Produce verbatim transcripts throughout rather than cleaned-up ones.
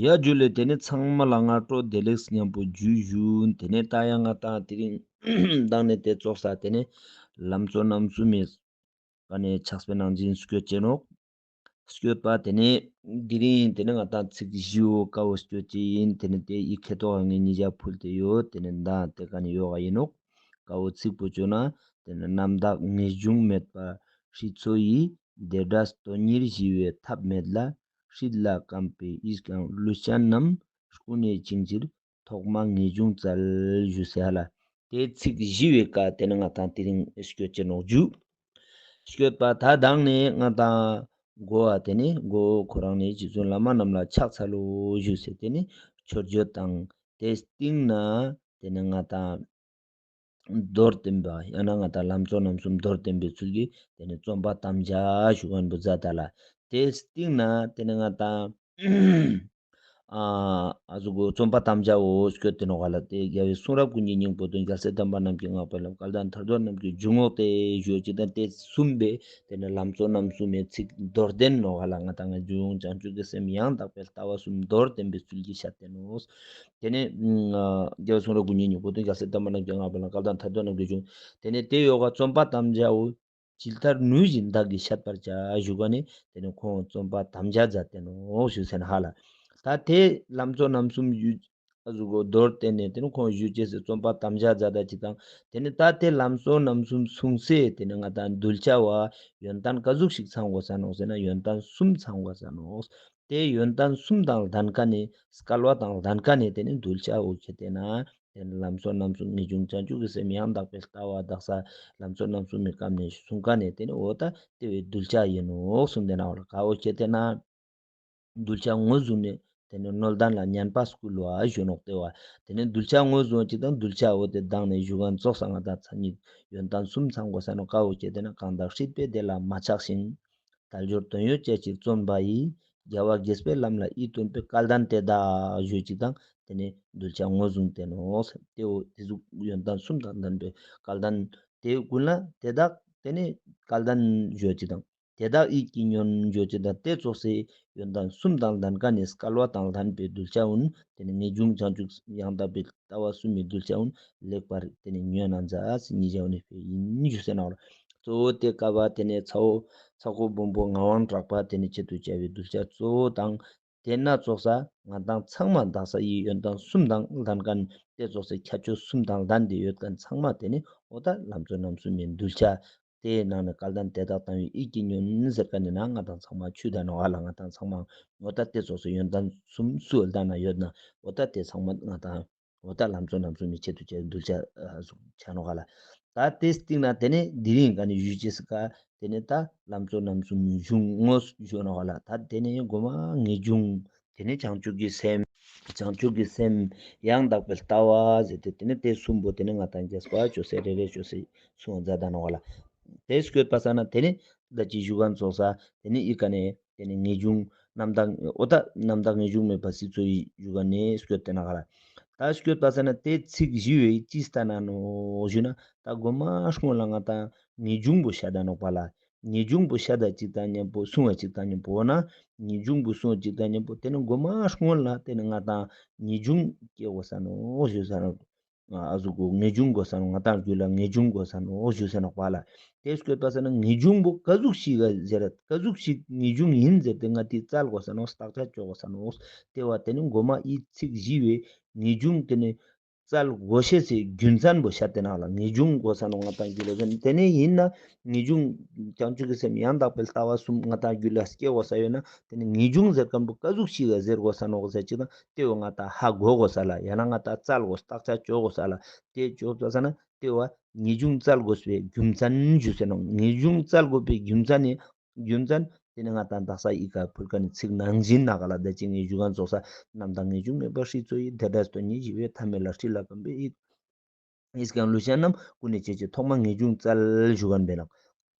ཡ་ཇུ་ལེ། ཏེ་ནེ་ཚང་མ་ལ་སྔ་དྲོ་བདེ་ལེགས་ཉམ་པོ་ཇུ་ཞུ། ཏེ་ནེ་ད་ཡང་ང་ཏང་དེ་རིང་མདང་ནེ་ཏེ་ཙོགས་ས་ཏེ་ནེ་ལམ་གཙོ་རྣམ་གསུམ་མི་ཀ་ནེ་ཕྱག་དཔེ་ནང་བཞིན་སྐྱོད་ཅེས་ནོག། སྐྱོད་པ་ཏེ་ནེ་དེ་རིང་ཏེ་ནེ་ང་ཏང་ཚིག་བཞི་བོ་ཀ་བོ་སྐྱོད་ཅེས་ཨིན། ཏེ་ནེ་ཏེ་ཡི་ཁེ་ཏོག་ངེ་ཉིས་ཇ་ཕུལ་ཏེ་ཡོད། ཏེ་ནེ་མདང་ཏེ་ཀ་ནེ་ཡོད་ཨིན་ནོག། ཀ་བོ་ཚིག་པོ་ཅོ་ན་ཏེ་ནེ་རྣམ་དག་ངེས་འབྱུང་མེད་པ་སྲིད་མཚོ་ཡི། བདེ་འབྲས་དོན་གཉེར་ཞི་བའི་ཐབས་མེད་ལ། སྲིད་ལ་བརྐམ་པའི་ཡིད་ཀྱང་ལུས་ཅན་རྣམས། ཀུན་ནས་བཅིངས་ཕྱིར་ཐོག་མ་ངེས་འབྱུང་བཙལ། ཞུ་ཟེར་ཧ་ལ། ཏེ་ཚིག་བཞི་བོའི་ཀ་ཏེ་ནེ་ང་ཏང་དེ་རིང་སྐྱོད་ཅེས་ནོག་ཇུ། སྐྱོད་པ་ད་མདང་ནེ་ང་ཏང་གོ་བ་ཏེ་ནེ་གོ་ཁོ་རང་ནེ་རྗེ་བཙུན་བླ་མ་རྣམས་ལ་ཕྱག་འཚལ་ལོ་ཞུ་ཟེར་ཏེ་ནེ་མཆོད་བརྗོད་དང་ཏེ་སྟིང་ནེ་ཏེ་ནེ་ང་ཏང་མདོར་བསྟན་པ་ཡང་ན་ང་ཏང་ལམ་གཙོ་རྣམ་གསུམ་མདོར་བསྟན་པའི་ཚུལ་གྱིས་ཏེ་ནེ་རྩོམ་པ་དམ་བཅའ་ཞུ་མཁན་པོ་མཛད་ད་ལ། ཏེ་སྟིང་ནེ་ཏེ་ནེ་ང་ཏང་ཨ་ཨ་ཟུག་གོ་རྩོམ་པ་དམ་བཅའ་བོ་སྐྱོད་དེ་ནོག་ལ། ཏེ་རྒྱལ་བའི་གསུང་རབ་ཀུན་གྱི་སྙིང་པོ་དང་རྒྱལ་སྲས་བསྟན་པ་རྣམས་ཀྱི་བསྔགས་པའི་ལམ་སྐལ་ལྡན་ཐར་འདོད་རྣམས་ཀྱི་འཇུག་ངོགས་ཏེ་ཞུ་ཅིག་དང་ཏེ་གསུམ་པའི་ཏེ་ནེ་ལམ་གཙོ་རྣམ་གསུམ་མི་ཚིག་མདོར་བསྟན་ནོག་ལ། ང་ཏང་ངེས་འབྱུང་བྱང་ཆུབ་ཀྱི་སེམས་ཡང་དག་པའི་ལྟ་བ་གསུམ་མདོར་བསྟན་པའི་ཚུལ་གྱིས་བཤད་དེ་ནོག། ཏེ་ནེ་ཨ་རྒྱལ་བའི་གསུང་རབ་ཀུན་གྱི་སྙིང་པོ་དང་རྒྱལ་སྲས་བསྟན་པ་རྣམས་ཀྱི་བསྔགས་པའི་ལམ་སྐལ་ལྡན་ཐར་འདོད་རྣམས་ཀྱི་འཇུག། ཏེ་ནེ་ཏེ་ཡོག་ག་རྩོམ་པ་དམ་བཅའ་བོ་ཇི་ལྟར་ནུས་བཞིན་བདག་གིས་བཤད་པར་བྱ་ཞུ་ག་ནེ་ཏེ་ནེ་ཁོང་རྩོམ་པ་དམ་བཅའ་མཛད་དེ་ནོག་ཞུ་ཟེར་ན་ཧ་ལ། ད་ཏེ་ལམ་གཙོ་རྣམ་གསུམ་ཞུ་ཨ་ཟུག་གོ་མདོར་བསྟན་ནེ་ཏེ་ནེ་ཁོང་ཞུ་ཅེས་སི་རྩོམ་པ་དམ་བཅའ་མཛད་ད་ཅིག་དང་ཏེ་ནེ་ད་ཏེ་ལམ་གཙོ་རྣམ་གསུམ་གསུངས་སེ་ཏེ་ནེ་ང་ཏང་གདུལ་བྱ་བོ་ཡོན་ཏན་ཀ་ཟུག་ཞིག་ཚང་དགོས་ས་ནོག་ཟེར་ན་ཡོན་ཏན་གསུམ་ཚང་དགོས་ས་ནོག། ཏེ་ཡོན་ཏན་གསུམ་དང་ལྡན་ཁན་ནི་སྐལ་བ་དང་ལྡན་ཁན་ནི་ཏེ་ནེ་གདུལ་བྱ་བོ་ཁྱེར་ཏེ་ན། ཏེ་ནེ་ལམ་གཙོ་རྣམ་གསུམ་ངེས་འབྱུང་བྱང་ཆུབ་ཀྱི་སེམས་ཡང་དག་པའི་ལྟ་བ་དག་ས་ལམ་གཙོ་རྣམ་གསུམ་མི་སྐབས་ནེ་གསུང་ཁན་ནི་ཏེ་ནེ་འོ་ད་ཏེ་བོའི་གདུལ་བྱ་ཨིན་ནོག་གསུངས་ཏེ་ན་འོ་ལ། ཀ་བོ་ཁྱེར་ཏེ་ན་གདུལ་བྱ་ངོས་བཟུང་ནེ་ཏེ་ནེ་ནོར་ལྡན་ལ་ཉན་པ་བསྐུལ་བ་ཞུ་ནོག་ཏེ་བ། ཏེ་ནེ་གདུལ་བྱ་ངོས་བཟུང་ཅིག་དང་གདུལ་བྱ་བོ་ཏེ་མདང་ནེ་ཞུ་ཁན་ཙོགས་ས་ང་ཏང་མཚན་ཉིད་ཡོན་ཏན་གསུམ་ཚང་དགོས་ས་ནོག། ཀ་བོ་ཁྱེར་ཏེ་ན་གང་དག་སྲིད་པའི་བདེ་ལ་མ་ཆགས་ཤིང་། དལ་འབྱོར་དོན་ཡོད་ཅེས་ཅིག་བརྩོན་པ་ཡིས། རྒྱལ་བ་དགྱེས་པའི་ལམ་ལ་ཡིད་རྟོན་པའི་སྐལ་ལྡན་དེ་དག་ཞུ་ཅིག་དང་ཏེ་ནེ་གདུལ་བྱ་ངོས་བཟུང་ཏེ་ནོག། ཏེ་བོ་ཏེ་ཟུག་ཡོན་ཏན་གསུམ་དང་ལྡན་པའི་སྐལ་ལྡན་ཏེ་ཀུན་ལ་དེ་དག་ཏེ་ནེ་སྐལ་ལྡན་ཞུ་ཅིག་དང་དེ་དག་ཡིད་ཀྱིས་ཉོན་ཞུ་ཅིག་དང་ཏེ་ཙོགས་སེ་ཡོན་ཏན་གསུམ་དང་ལྡན་ཁན་ནི་སྐལ་བ་དང་ལྡན་པའི་གདུལ་བྱ་འུན་ཏེ་ནེ་ངེས་འབྱུང་བྱང་ཆུབ་ཡང་དག་པའི་ལྟ་བ་གསུམ་མི་གདུལ་བྱ་འུན་ལེགས་པར་ཏེ་ནེ་ཉོན་ན་མཛད་ཟེར་ཉིས་ཇ་འུན་ནི་ཕི་ཨིན་ཞུ་ཟེར་ན་འོ་ལ། གཙོ་བོ་ཏེ་ཀ་བ་ཏེ་ནེ་ཚ་བོ་ཚ་ཁོ་སྦོམ་པོ་ངག་དབང་གྲགས་པ་ཏེ་ནེ་ཆེད་དུ་བྱ་བའི་གདུལ་བྱ་གཙོ་བོ་དང་ཏེ་ན་ཙོགས་ས་ང་ཏང་ཚང་མ་དག་ས་ཡི་ཡོན་ཏན་གསུམ་དང་ལྡན་ཁན་ཏེ་ཙོགས་སེ་ཁྱད་ཆོས་གསུམ་དང་ལྡན་ཏེ་ཡོད་ཁན་ཚང་མ་ཏེ་ནེ་འོ་ད་ལམ་གཙོ་རྣམ་གསུམ་མི་གདུལ་བྱ་ཏེའི་ནང་ནེ་སྐལ་ལྡན་དེ་དག་དང་བའི་ཡིད་ཀྱིས་ཉོན་ཟེར་ཁན་ནི་ནང་ང་ཏང་ཚང་མ་ཆུད་ད་ནོག་ཨ་ལ། ང་ཏང་ཚང་མ་འོ་ད་ཏེ་ཙོགས་སེ་ཡོན་ཏན་གསུམ་སུ་ལ་ད་ན་ཡོད་ན་འོ་ད་ཏེ་ཚང་མ་ང་ཏང་འོ་ད་ལམ་གཙོ་རྣམ་གསུམ་མི་ཆེད་དུ་བྱ་གདུལ་བྱ་ཨ་ཟུག་ཆ་ནོག་ཨ་ལ། ད་ཏེ་སྟིང་ནེ་ཏེ་ནེ་དེ་རིང་ག་ནེ་ཞུ་ཅེས་སི་ཀ་ཏེ་ནེ་ད་ལམ་གཙོ་རྣམ་གསུམ་མི་འབྱུང་ངོ་ཞུ་ནོག་ཨ་ལ། ད་ཏེ་ནེ་གོ་མ་ངེས་འབྱུང་ཏེ་ནེ་བྱང་ཆུབ་ཀྱི་སེམས། བྱང་ཆུབ་ཀྱི་སེམས་ཡང་དག་པའི་ལྟ་བ་ཟེར་ཏེ་ཏེ་ནེ་ཏེ་གསུམ་པོ་ཏེ་ནེ་ང་ཏང་རྒྱས་པ་ཅོས་སེ་རེ་རེ་ཅོས་སེ་གསུང་མཛད་ད་ནོག་ལ། ཏེ་སྐྱོད་པ་ས་ན་ཏེ་ནེ་ད་ཅི་ཞུ་ཁན་ཙོགས་ས་ཏེ་ནེ་ཨི་ཀ་ནེ་ཏེ་ནེ་ངེས་འབྱུང་རྣམ་དག་འོ་ད་རྣམ་དག་ངེས་འབྱུང་མེད་པ་སྲིད་མཚོ་ཡི་ཞུ་ཁན་ནེ་སྐྱོད་དེ་ན་ག་ལ། ད་སྐྱོད་པ་ས་ན་ཏེ་ཚིག་བཞི་བོའི་ཅི་ལྟ་ན་ནོག་ཞུ་ན་ད་གོ་མ་སྔོན་ལ་ང་ཏང་ངེས་འབྱུང་པོ་ཤད་ད་ནོག་པ་ལ། ངེས་འབྱུང་པོ་ཤད་ད་ཅིག་དང་མཉམ་པོ་གསུང་བ་ཅིག་དང་མཉམ་པོ་འོ་ན་ངེས་འབྱུང་པོ་གསུང་བ་ཅིག་དང་མཉམ་པོ་ཏེ་ནེ་གོ་མ་སྔོན་ལ་ཏེ་ནེ་ང་ཏང་ངེས་འབྱུང་སྐྱེ་དགོས་ས་ནོག་ཞུ་ས་ནོག། ཨ་ཟུག་གོ་ངེས་འབྱུང་དགོས་ས་ནོག། ང་ཏང་རྒྱུད་ལ་ངེས་འབྱུང་དགོས་ས་ནོག་ཞུ་ས་ནོག་པ་ལ། ཏེ་སྐྱོད་པ་ས་ན་ངེས་འབྱུང་པོ་ཀ་ཟུག་ཞིག་ག་ཟེར་ཀ་ཟུག་ཞིག་ངེས་འབྱུང་ཨིན་ཟེར་ཏེ་ང་ཏི་བཙལ་དགོས་ས་ནོག། བརྟག་དཔྱད་ཅོ་དགོས་ས་ནོག། ཏེ་བ་ཏེ་ནེ་གོ་མ་ཨི་ཚིག་བཞི་བོའི་ངེས་འབྱུང་ཏེ་ནེ་བཙལ་དགོས་ཤེས་སི་རྒྱུ་མཚན་པོ་ཤད་དེ་ན་ལ། ངེས་འབྱུང་དགོས་ས་ནོག་ང་ཏང་རྒྱུད་ལ་ཟེར་ཏེ་ནེ་ཨིན་ན་ངེས་འབྱུང་བྱང་ཆུབ་ཀྱི་སེམས་ཡང་དག་པའི་ལྟ་བ་གསུམ་ང་ཏང་རྒྱུད་ལ་སྐྱེ་དགོས་ས་ཡོད་ན་ཏེ་ནེ་ངེས་འབྱུང་ཟེར་ཁན་པོ་ཀ་ཟུག་ཞིག་ག་ཟེར་དགོས་ས་ནོག་ཟེར་ཅིག་དང་ཏེ་བོ་ང་ཏང་ཧ་གོ་དགོས་ས་ལ། ཡང་ན་ང་ཏང་བཙལ་དགོས་བརྟག་དཔྱད་ཅོ་དགོས་ས་ལ། ཏེ་ཅོ་ས་ན་ཏེ་བ་ངེས་འབྱུང་བཙལ་དགོས་པའི་རྒྱུ་མཚན་ཞུ་ས་ནོག། ངེས་འབྱུང་བཙལ་དགོས་པའི་རྒྱུ་མཚན་ནི་རྒྱུ་མཚན་ཏེ་ནེ་ང་ཏང་དག་ས་ཨི་ཀ་ཕུལ་ཁན་ནི་ཚིག་ནང་བཞིན་ན་ག་ལ་ད་ཅི་ངེས་འབྱུང་ང་ཙོགས་ས་རྣམ་དག་ངེས་འབྱུང་མེད་པ་སྲིད་མཚོ་ཡི། བདེ་འབྲས་དོན་གཉེར་ཞི་བའི་ཐབས་མེད་ལ། སྲིད་ལ་བརྐམ་པའི་ཡིད་ཡིད་ཀྱང་ལུས་ཅན་རྣམས། ཀུན་ནས་བཅིངས་ཕྱིར་ཐོག་མ་ངེས་འབྱུང་བཙལ་ཞུ་ཁན་པེ་ནང་།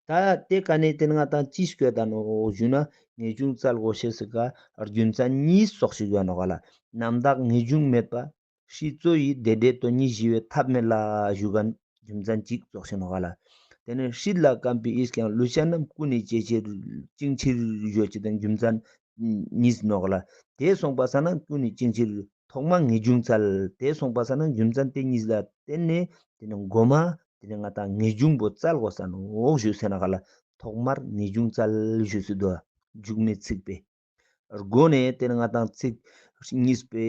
ད་ཏེ་ཀ་ནེ་ཏེ་ནེ་ང་ཏང་ཅི་སྐྱོད་ད་ནོག་ཞུ་ན་ངེས་འབྱུང་བཙལ་དགོས་ཤེས་སི་ཀ་རྒྱུ་མཚན་གཉིས་ཙོགས་ཤིག་ཡོད་ནོག་ག་ལ། རྣམ་དག་ངེས་འབྱུང་མེད་པ་སྲིད་མཚོ་ཡི། བདེ་འབྲས་དོན་གཉེར་ཞི་བའི་ཐབས་མེད་ལ་ཞུ་ཁན་རྒྱུ་མཚན་གཅིག་ཙོགས་ཤིག་ནོག་ག་ལ། ཏེ་ནེ་སྲིད་ལ་བརྐམ་པའི་ཡིད་ཀྱང་ལུས་ཅན་རྣམས། ཀུན་ནས་བཅིངས་ཕྱིར་བཅིངས་ཕྱིར་ཞུ་ཅིག་དང་རྒྱུ་མཚན་ གཉིས་ནོག་ལ། དེ་སོང་པ་ས་ན་ཀུན་ནས་བཅིངས་ཕྱིར་ཐོག་མར་ངེས་འབྱུང་བཙལ། དེ་སོང་པ་ས་ན་རྒྱུ་མཚན་དེ་གཉིས་ལ་བརྟེན་ནས་དེ་ནི་མགོ་མ་དེ་ནི་ང་ཏང་ངེས་འབྱུང་པོ་བཙལ་དགོས་ས་ནོག་ཞུས་ཟེར་ནོག་ལ། ཐོག་མར་ངེས་འབྱུང་བཙལ་ཞུས་སུ་འདུག་མཇུག་མའི་ཚིག་པས། སྒོ་ནས་དེ་ནི་ང་ཏང་ཚིག་གཉིས་པའི་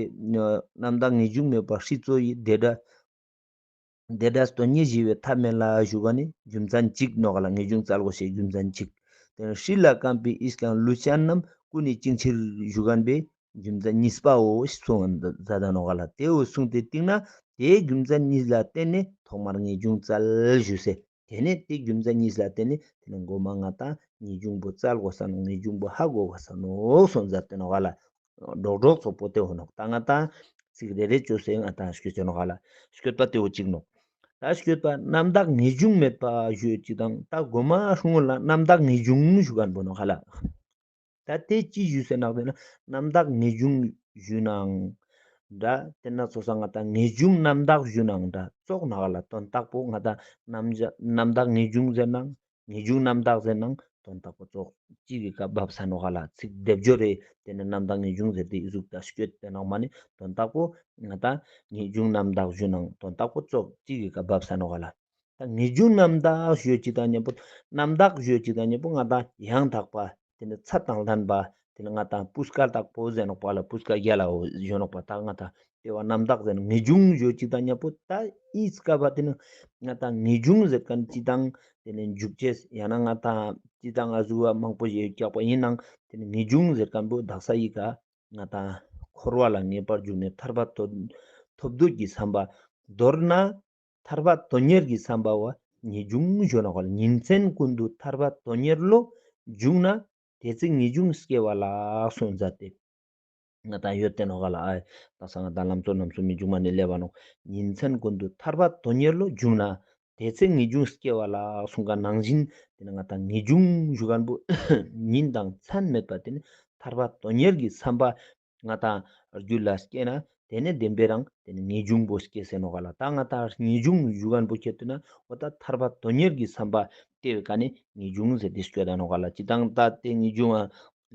རྣམ་དག་ངེས་འབྱུང་མེད་པ་ཧྲིལ་ཚོགས་ཡི་དེ་འདྲ། དེ་འདྲ་སྟོང་ཉིད་ཞི་བའི་ཐབས་མེད་ལ་ཞུ་ག་ནི་རྒྱུ་མཚན་གཅིག་ནོག་ལ། ངེས་འབྱུང་བཙལ་དགོས་ཤེས་རྒྱུ་མཚན་གཅིག། དེ་ནི་ཧྲིལ་ལ་བརྐམ་པའི་ཡིད་ཀྱང་ལུས་ཅན་རྣམས། ཀུན་ནས་བཅིངས་ཕྱིར་ཞུ་ག་པའི་རྒྱུ་མཚན་གཉིས་པའོ་གསུངས་མཛད་ད་ནོག་ལ། དེའོ་གསུངས་ཏེ་སྟིང་ན་དེའི་རྒྱུ་མཚན་གཉིས་ལ་བརྟེན་ནས་ཐོག་མར་ངེས་འབྱུང་བཙལ་ཞུས་སེ། དེ་ནས་དེ་རྒྱུ་མཚན་གཉིས་ལ་བརྟེན་ནས་དེ་ནི་མགོ་མ་ང་ཏང་ངེས་འབྱུང་པོ་བཙལ་དགོས་ས་ནོག་ངེས་འབྱུང་པོ་ཧ་གོ་དགོས་ས་ནོག་གསུངས་མཛད་དེ་ནོག་ལ། འགྲོགས་འགྲོགས་ཚོགས་པོ་དེ་འོ་ནོག་ད་ང་ཏང་ཚིག་རེ་རེ་བཅོས་སེ་ང་ཏང་སྐྱོད་ཅེས་ནོག་ལ། སྐྱོད་པ་དེ་འོ་གཅིག་ནོག་ད་སྐྱོད་པ་རྣམ་དག་ངེས་འབྱུང་མེད་པ་ཞུ་ཅིག་དང་ད་མགོ་མ་སྔོན་ལ་རྣམ་དག་ངེས་འབྱུང་ཞུ་ག་པོ་ནོག་ལ། ད་དེ་ཅི་ཞུས་ཟེར་ནོག་ཟེར་ན་རྣམ་དག་ངེས་འབྱུང་ཞུ་ནའང་འདྲ། དེ་ན་ཚོགས་ས་ང་ཏང་ངེས་འབྱུང་རྣམ་དག་ཞུ་ནའང་འདྲ་ཙོགས་ནོག་ལ། དོན་དག་པོ་ང་ཏང་རྣམ་རྣམ་དག་ངེས་འབྱུང་ཟེར་ནའང་ངེས་འབྱུང་རྣམ་དག་ཟེར་ནའང་དོན་དག་པོ་ཙོགས་གཅིག་གི་ཀ་བབས་ས་ནོག་ལ། ཚིག་སྡེབ་སྦྱོར་རེ་དེ་ནི་རྣམ་དག་ངེས་འབྱུང་ཟེར་ཏེ་ཨི་ཟུག་ད་སྐྱོད་དེ་ནོག་མ་ནི་དོན་དག་པོ་ང་ཏང་ངེས་འབྱུང་རྣམ་དག་ཞུ་ནའང་དོན་དག་པོ་ཙོགས་གཅིག་གི་ཀ་བབས་ས་ནོག་ལ། ད་ངེས་འབྱུང་རྣམ་དག་ཞུ་ཅིག་དང་མཉམ་པོ་རྣམ་དག་ཞུ་ཅིག་དང་མཉམ་པོ་ང་ཏང་ཡང་དག་པ་དེ་ནི་ཚད་དང་ལྡན་པ་དེ་ནི་ང་ཏང་པུས་ཀ་དག་པོ་ཟེར་ནོག་པ་ལ། པུས་ཀ་རྒྱལ་ལ་འོ་ཞུ་ནོག་པ། ད་ང་ཏང་དེ་བ་རྣམ་དག་ཟེར་ནོག་ངེས་འབྱུང་ཞུ་ཅིག་དང་མཉམ་པོ་ད་ཨི་སྐབས་པ་དེ་ནི་ང་ཏང་ངེས་འབྱུང་ཟེར་མཁན་ཅིག་དང་དེ་ནི་འཇུག་ཅེས་ཡང་ན་ང་ཏང་ཅིག་དང་ང་ཟུ་བ་མང་པོ་ཞིག་རྒྱག་པ་ཡིན་ནའང་དེ་ནི་ངེས་འབྱུང་ཟེར་མཁན་པོ་དག་ས་ཡི་ཀ་ང་ཏང་འཁོར་བ་ལ་ངེས་པར་འཇུག་ནས་ཐར་པ་ཐོབ་ཐོབ་འདོད་ཀྱི་བསམ་པ། མདོར་ན་ཐར་པ་དོན་གཉེར་གྱི་བསམ་པ་བ་ངེས་འབྱུང་ཞུ་ནོག་ལ། ཉིན་མཚན་ཀུན་ཏུ་ཐར་པ་དོན་གཉེར་བློ་བྱུང་ན་དེ་ཚེ་ངེས་འབྱུང་སྐྱེ་བ་ལགས་གསུངས་མཛད་དེ་ང་ཏང་ཡོད་དེ་ནོག་ལ། ཨ་ད་ས་ང་ཏང་ལམ་གཙོ་རྣམ་གསུམ་མི་འཇུག་མ་ནི་ལེབ་བ་ནོག་ཉིན་མཚན་ཀུན་ཏུ་ཐར་པ་དོན་གཉེར་བློ་བྱུང་ན་དེ་ཚེ་ངེས་འབྱུང་སྐྱེ་བ་ལགས་གསུངས་མཁན་ནང་བཞིན་དེ་ནི་ང་ཏང་ངེས་འབྱུང་ཞུ་མཁན་པོ་ཉིན་དང་མཚན་མེད་པ་དེ་ནི་ཐར་པ་དོན་གཉེར་གྱི་བསམ་པ་ང་ཏང་རྒྱུད་ལ་སྐྱེས་ན་དེ་ནི་བདེན་པའི་རང་དེ་ནི་ངེས་འབྱུང་པོ་སྐྱེ་སེ་ནོག་ལ། ད་ང་ཏང་ངེས་འབྱུང་ཞུ་མཁན་པོ་ཁྱེད་དུ་ན་འོ་ད་ཐར་པ་དོན་གཉེར་གྱི་བསམ་པ་དེ་བའི་ཀ་ནི་ངེས་འབྱུང་ཟེར་ཏེ་སྐྱོད་ད་ནོག་ལ། ཅི་དང་ད་དེ་ངེས་འབྱུང་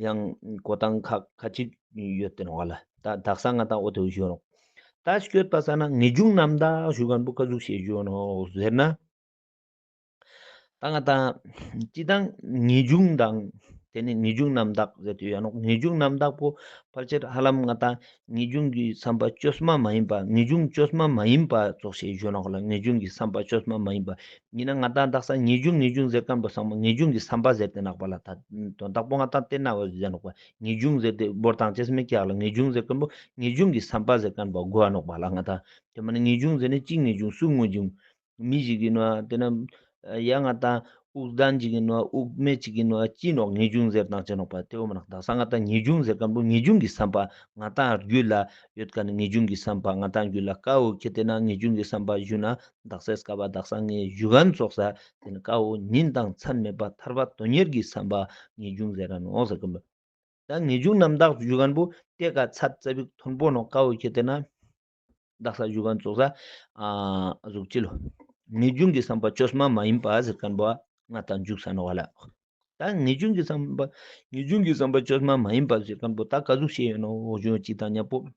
ཡང་གོ་སྟངས་ཁ་ཁ་ཅིག་ཡོད་དེ་ནོག་ལ། ད་དག་ས་ང་ཏང་འོ་དེ་ཞུ་ནོག་ད་སྐྱོད་པ་ས་ན་ངེས་འབྱུང་རྣམ་དག་ཞུ་མཁན་པོ་ཀ་ཟུག་ཞིག་ཞུ་ནོག་ཟེར་ན། ད་ང་ཏང་ཅི་དང་ངེས་འབྱུང་དང་དེ་ནི་ངེས་འབྱུང་རྣམ་དག་ཟེར་ཏེ་ཡོད་ནོག་ངེས་འབྱུང་རྣམ་དག་པོ་ཕལ་ཆེར་ཧ་ལམ་ང་ཏང་ངེས་འབྱུང་གི་བསམ་པ་བཅོས་མ་མ་ཡིན་པ། ངེས་འབྱུང་བཅོས་མ་མ་ཡིན་པ་ཙོགས་ཤིག་ཞུ་ནོག་ལ། ངེས་འབྱུང་གི་བསམ་པ་བཅོས་མ་མ་ཡིན་པ་ཡིན་ན་ང་ཏང་དག་ས་ངེས་འབྱུང་ངེས་འབྱུང་ཟེར་མཁན་པོ་ཚང་མ་ངེས་འབྱུང་གི་བསམ་པ་ཟེར་ཏེ་ནོག་པ་ལ། ད་དོན་དག་པོ་ང་ཏང་དེ་ན་བ་ཟེར་ནོག་པ། ངེས་འབྱུང་ཟེར་ཏེ་བོར་བཏང་ཅེས་མེད་ཀྱག་ལ། ངེས་འབྱུང་ཟེར་མཁན་པོ་ངེས་འབྱུང་གི་བསམ་པ་ཟེར་མཁན་པོ་གོ་བ་ནོག་པ་ལ། ང་ཏང་དེ་མ་ནི་ངེས་འབྱུང་ཟེར་ནི་ཅི་ངེས་འབྱུང་སུ་ངེས་འབྱུང་མི་ཞིག་ཡིན་ནོ་དེ་ན་ཡང་ང་ཏང་དབུགས་ལྡན་ཅིག་ཡིན་ནོ་དབུགས་མེད་ཅིག་ཡིན་ནོ་ཅི་ནོག་ངེས་འབྱུང་ཟེར་བཏང་ཅེས་ནོག་པ། དེ་འོ་མ་ནོག་དག་ས་ང་ཏང་ངེས་འབྱུང་ཟེར་མཁན་པོ་ངེས་འབྱུང་གི་བསམ་པ་ང་ཏང་རྒྱུད་ལ་ཡོད་མཁན་ནི་ངེས་འབྱུང་གི་བསམ་པ་ང་ཏང་རྒྱུད་ལ་ཀ་བོ་ཁྱེད་དེ་ན་ངེས་འབྱུང་གི་བསམ་པ་ཞུ་ན་དག་ས་སྐབས་པ་དག་ས་ངེས་ཞུ་མཁན་ཙོགས་ས་དེ་ནི་ཀ་བོ་ཉིན་དང་མཚན་མེད་པ་ཐར་པ་དོན་གཉེར་གྱི་བསམ་པ་ངེས་འབྱུང་ཟེར་ར་ནོག་ཟེར་མཁན་པོ། ད་ངེས་འབྱུང་རྣམ་དག་ཞུ་མཁན་པོ་དེ་ཀ་ཚད་ཙ་པིག་མཐོན་པོ་ནོག་ཀ་བོ་ཁྱེད་དེ་ན་དག་ས་ཞུ་མཁན་ཙོགས་ས་ཨ་ཟུག་ཅི་ལོ། ངེས་འབྱུང་གི་བསམ་པ་བཅོས་མ་མ་ཡིན་པ་ཟེར་མཁན་པོ་ང་ཏང་འཇུག་ས་ནོག་ལ། ད་ངེས་འབྱུང་གི་བསམ་པ་ངེས་འབྱུང་གི་བསམ་པ་བཅོས་མ་མ་ཡིན་པ་ཟེར་མཁན་པོ་ད་ཀ་ཟུག་ཤེས་ཡོད་ནོག་ཞུ་ཅིག་དང་མཉམ་པོ།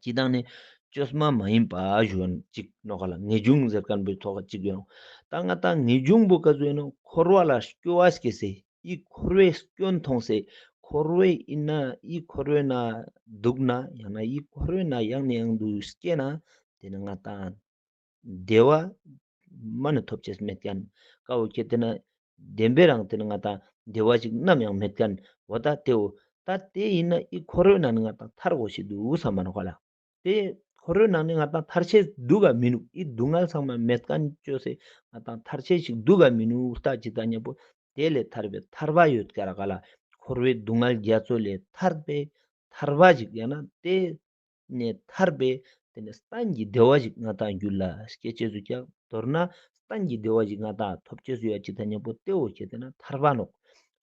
ཅི་དང་ནི་བཅོས་མ་མ་ཡིན་པ་ཞུ་ཅིག་ནོག་ལ། ངེས་འབྱུང་ཟེར་མཁན་པོའི་ཐོག་ཅིག་ཡོད་ནོག་ད་ང་ཏང་ངེས་འབྱུང་པོ་ཀ་ཟུག་ཡིན་ནོག་འཁོར་བ་ལ་སྐྱོ་བ་སྐྱེ་སེ་ཨི་འཁོར་བའི་སྐྱོན་མཐོང་སེ་འཁོར་བའི་ཡིན་ན་ཨི་འཁོར་བའི་ན་འདུག་ན་ཡང་ན་ཨི་འཁོར་བའི་ན་ཡང་ནས་ཡང་དུ་སྐྱེ་ན་དེ་ནི་ང་ཏང་བདེ་བ་མ་ནི་ཐོབ་ཅེས་མེད་མཁན། ཀ་བོ་ཁྱེད་དེ་ན་བདེན་པའི་རང་དེ་ནི་ང་ཏང་བདེ་བ་ཞིག་ནམ་ཡང་མེད་མཁན། འོ་ད་དེའོ། ད་དེ་ཡིན་ན་ཨི་འཁོར་བའི་ནང་ནས་ང་ཏང་ཐར་དགོས་ཤེས་འདུག་བསམ་མ་ནོག་ལ། དེ་འཁོར་བའི་ནང་ནས་ང་ཏང་ཐར་ཅེས་འདུག་ག་མི་ནུག་ཨི་སྡུག་བསྔལ་ཚང་མ་མེད་མཁན་བཅོས་སེ་ང་ཏང་ཐར་ཅེས་ཞིག་འདུག་ག་མི་ནུག་ད་ཅི་ད་མཉམ་པོ་དེ་ལས་ཐར་པའི་ཐར་པ་ཡོད་ཀྱག་ལ། འཁོར་བའི་སྡུག་བསྔལ་རྒྱ་མཚོ་ལས་ཐར་པའི་ཐར་པ་ཞིག་ཡང་ན་དེ་ནས་ཐར་པའི་དེ་ནས་གཏན་གྱི་བདེ་བ་ཞིག་ང་ཏང་རྒྱུད་ལ་སྐྱེ་ཅེས་སུ་ཀྱག་མདོར་ན་གཏན་གྱི་བདེ་བ་ཞིག་ང་ཏང་ཐོབ་ཅེས་སུ་ཡ་ཅི་ད་མཉམ་པོ་དེའོ་ཁྱེད་དེ་ན་ཐར་པ་ནོག་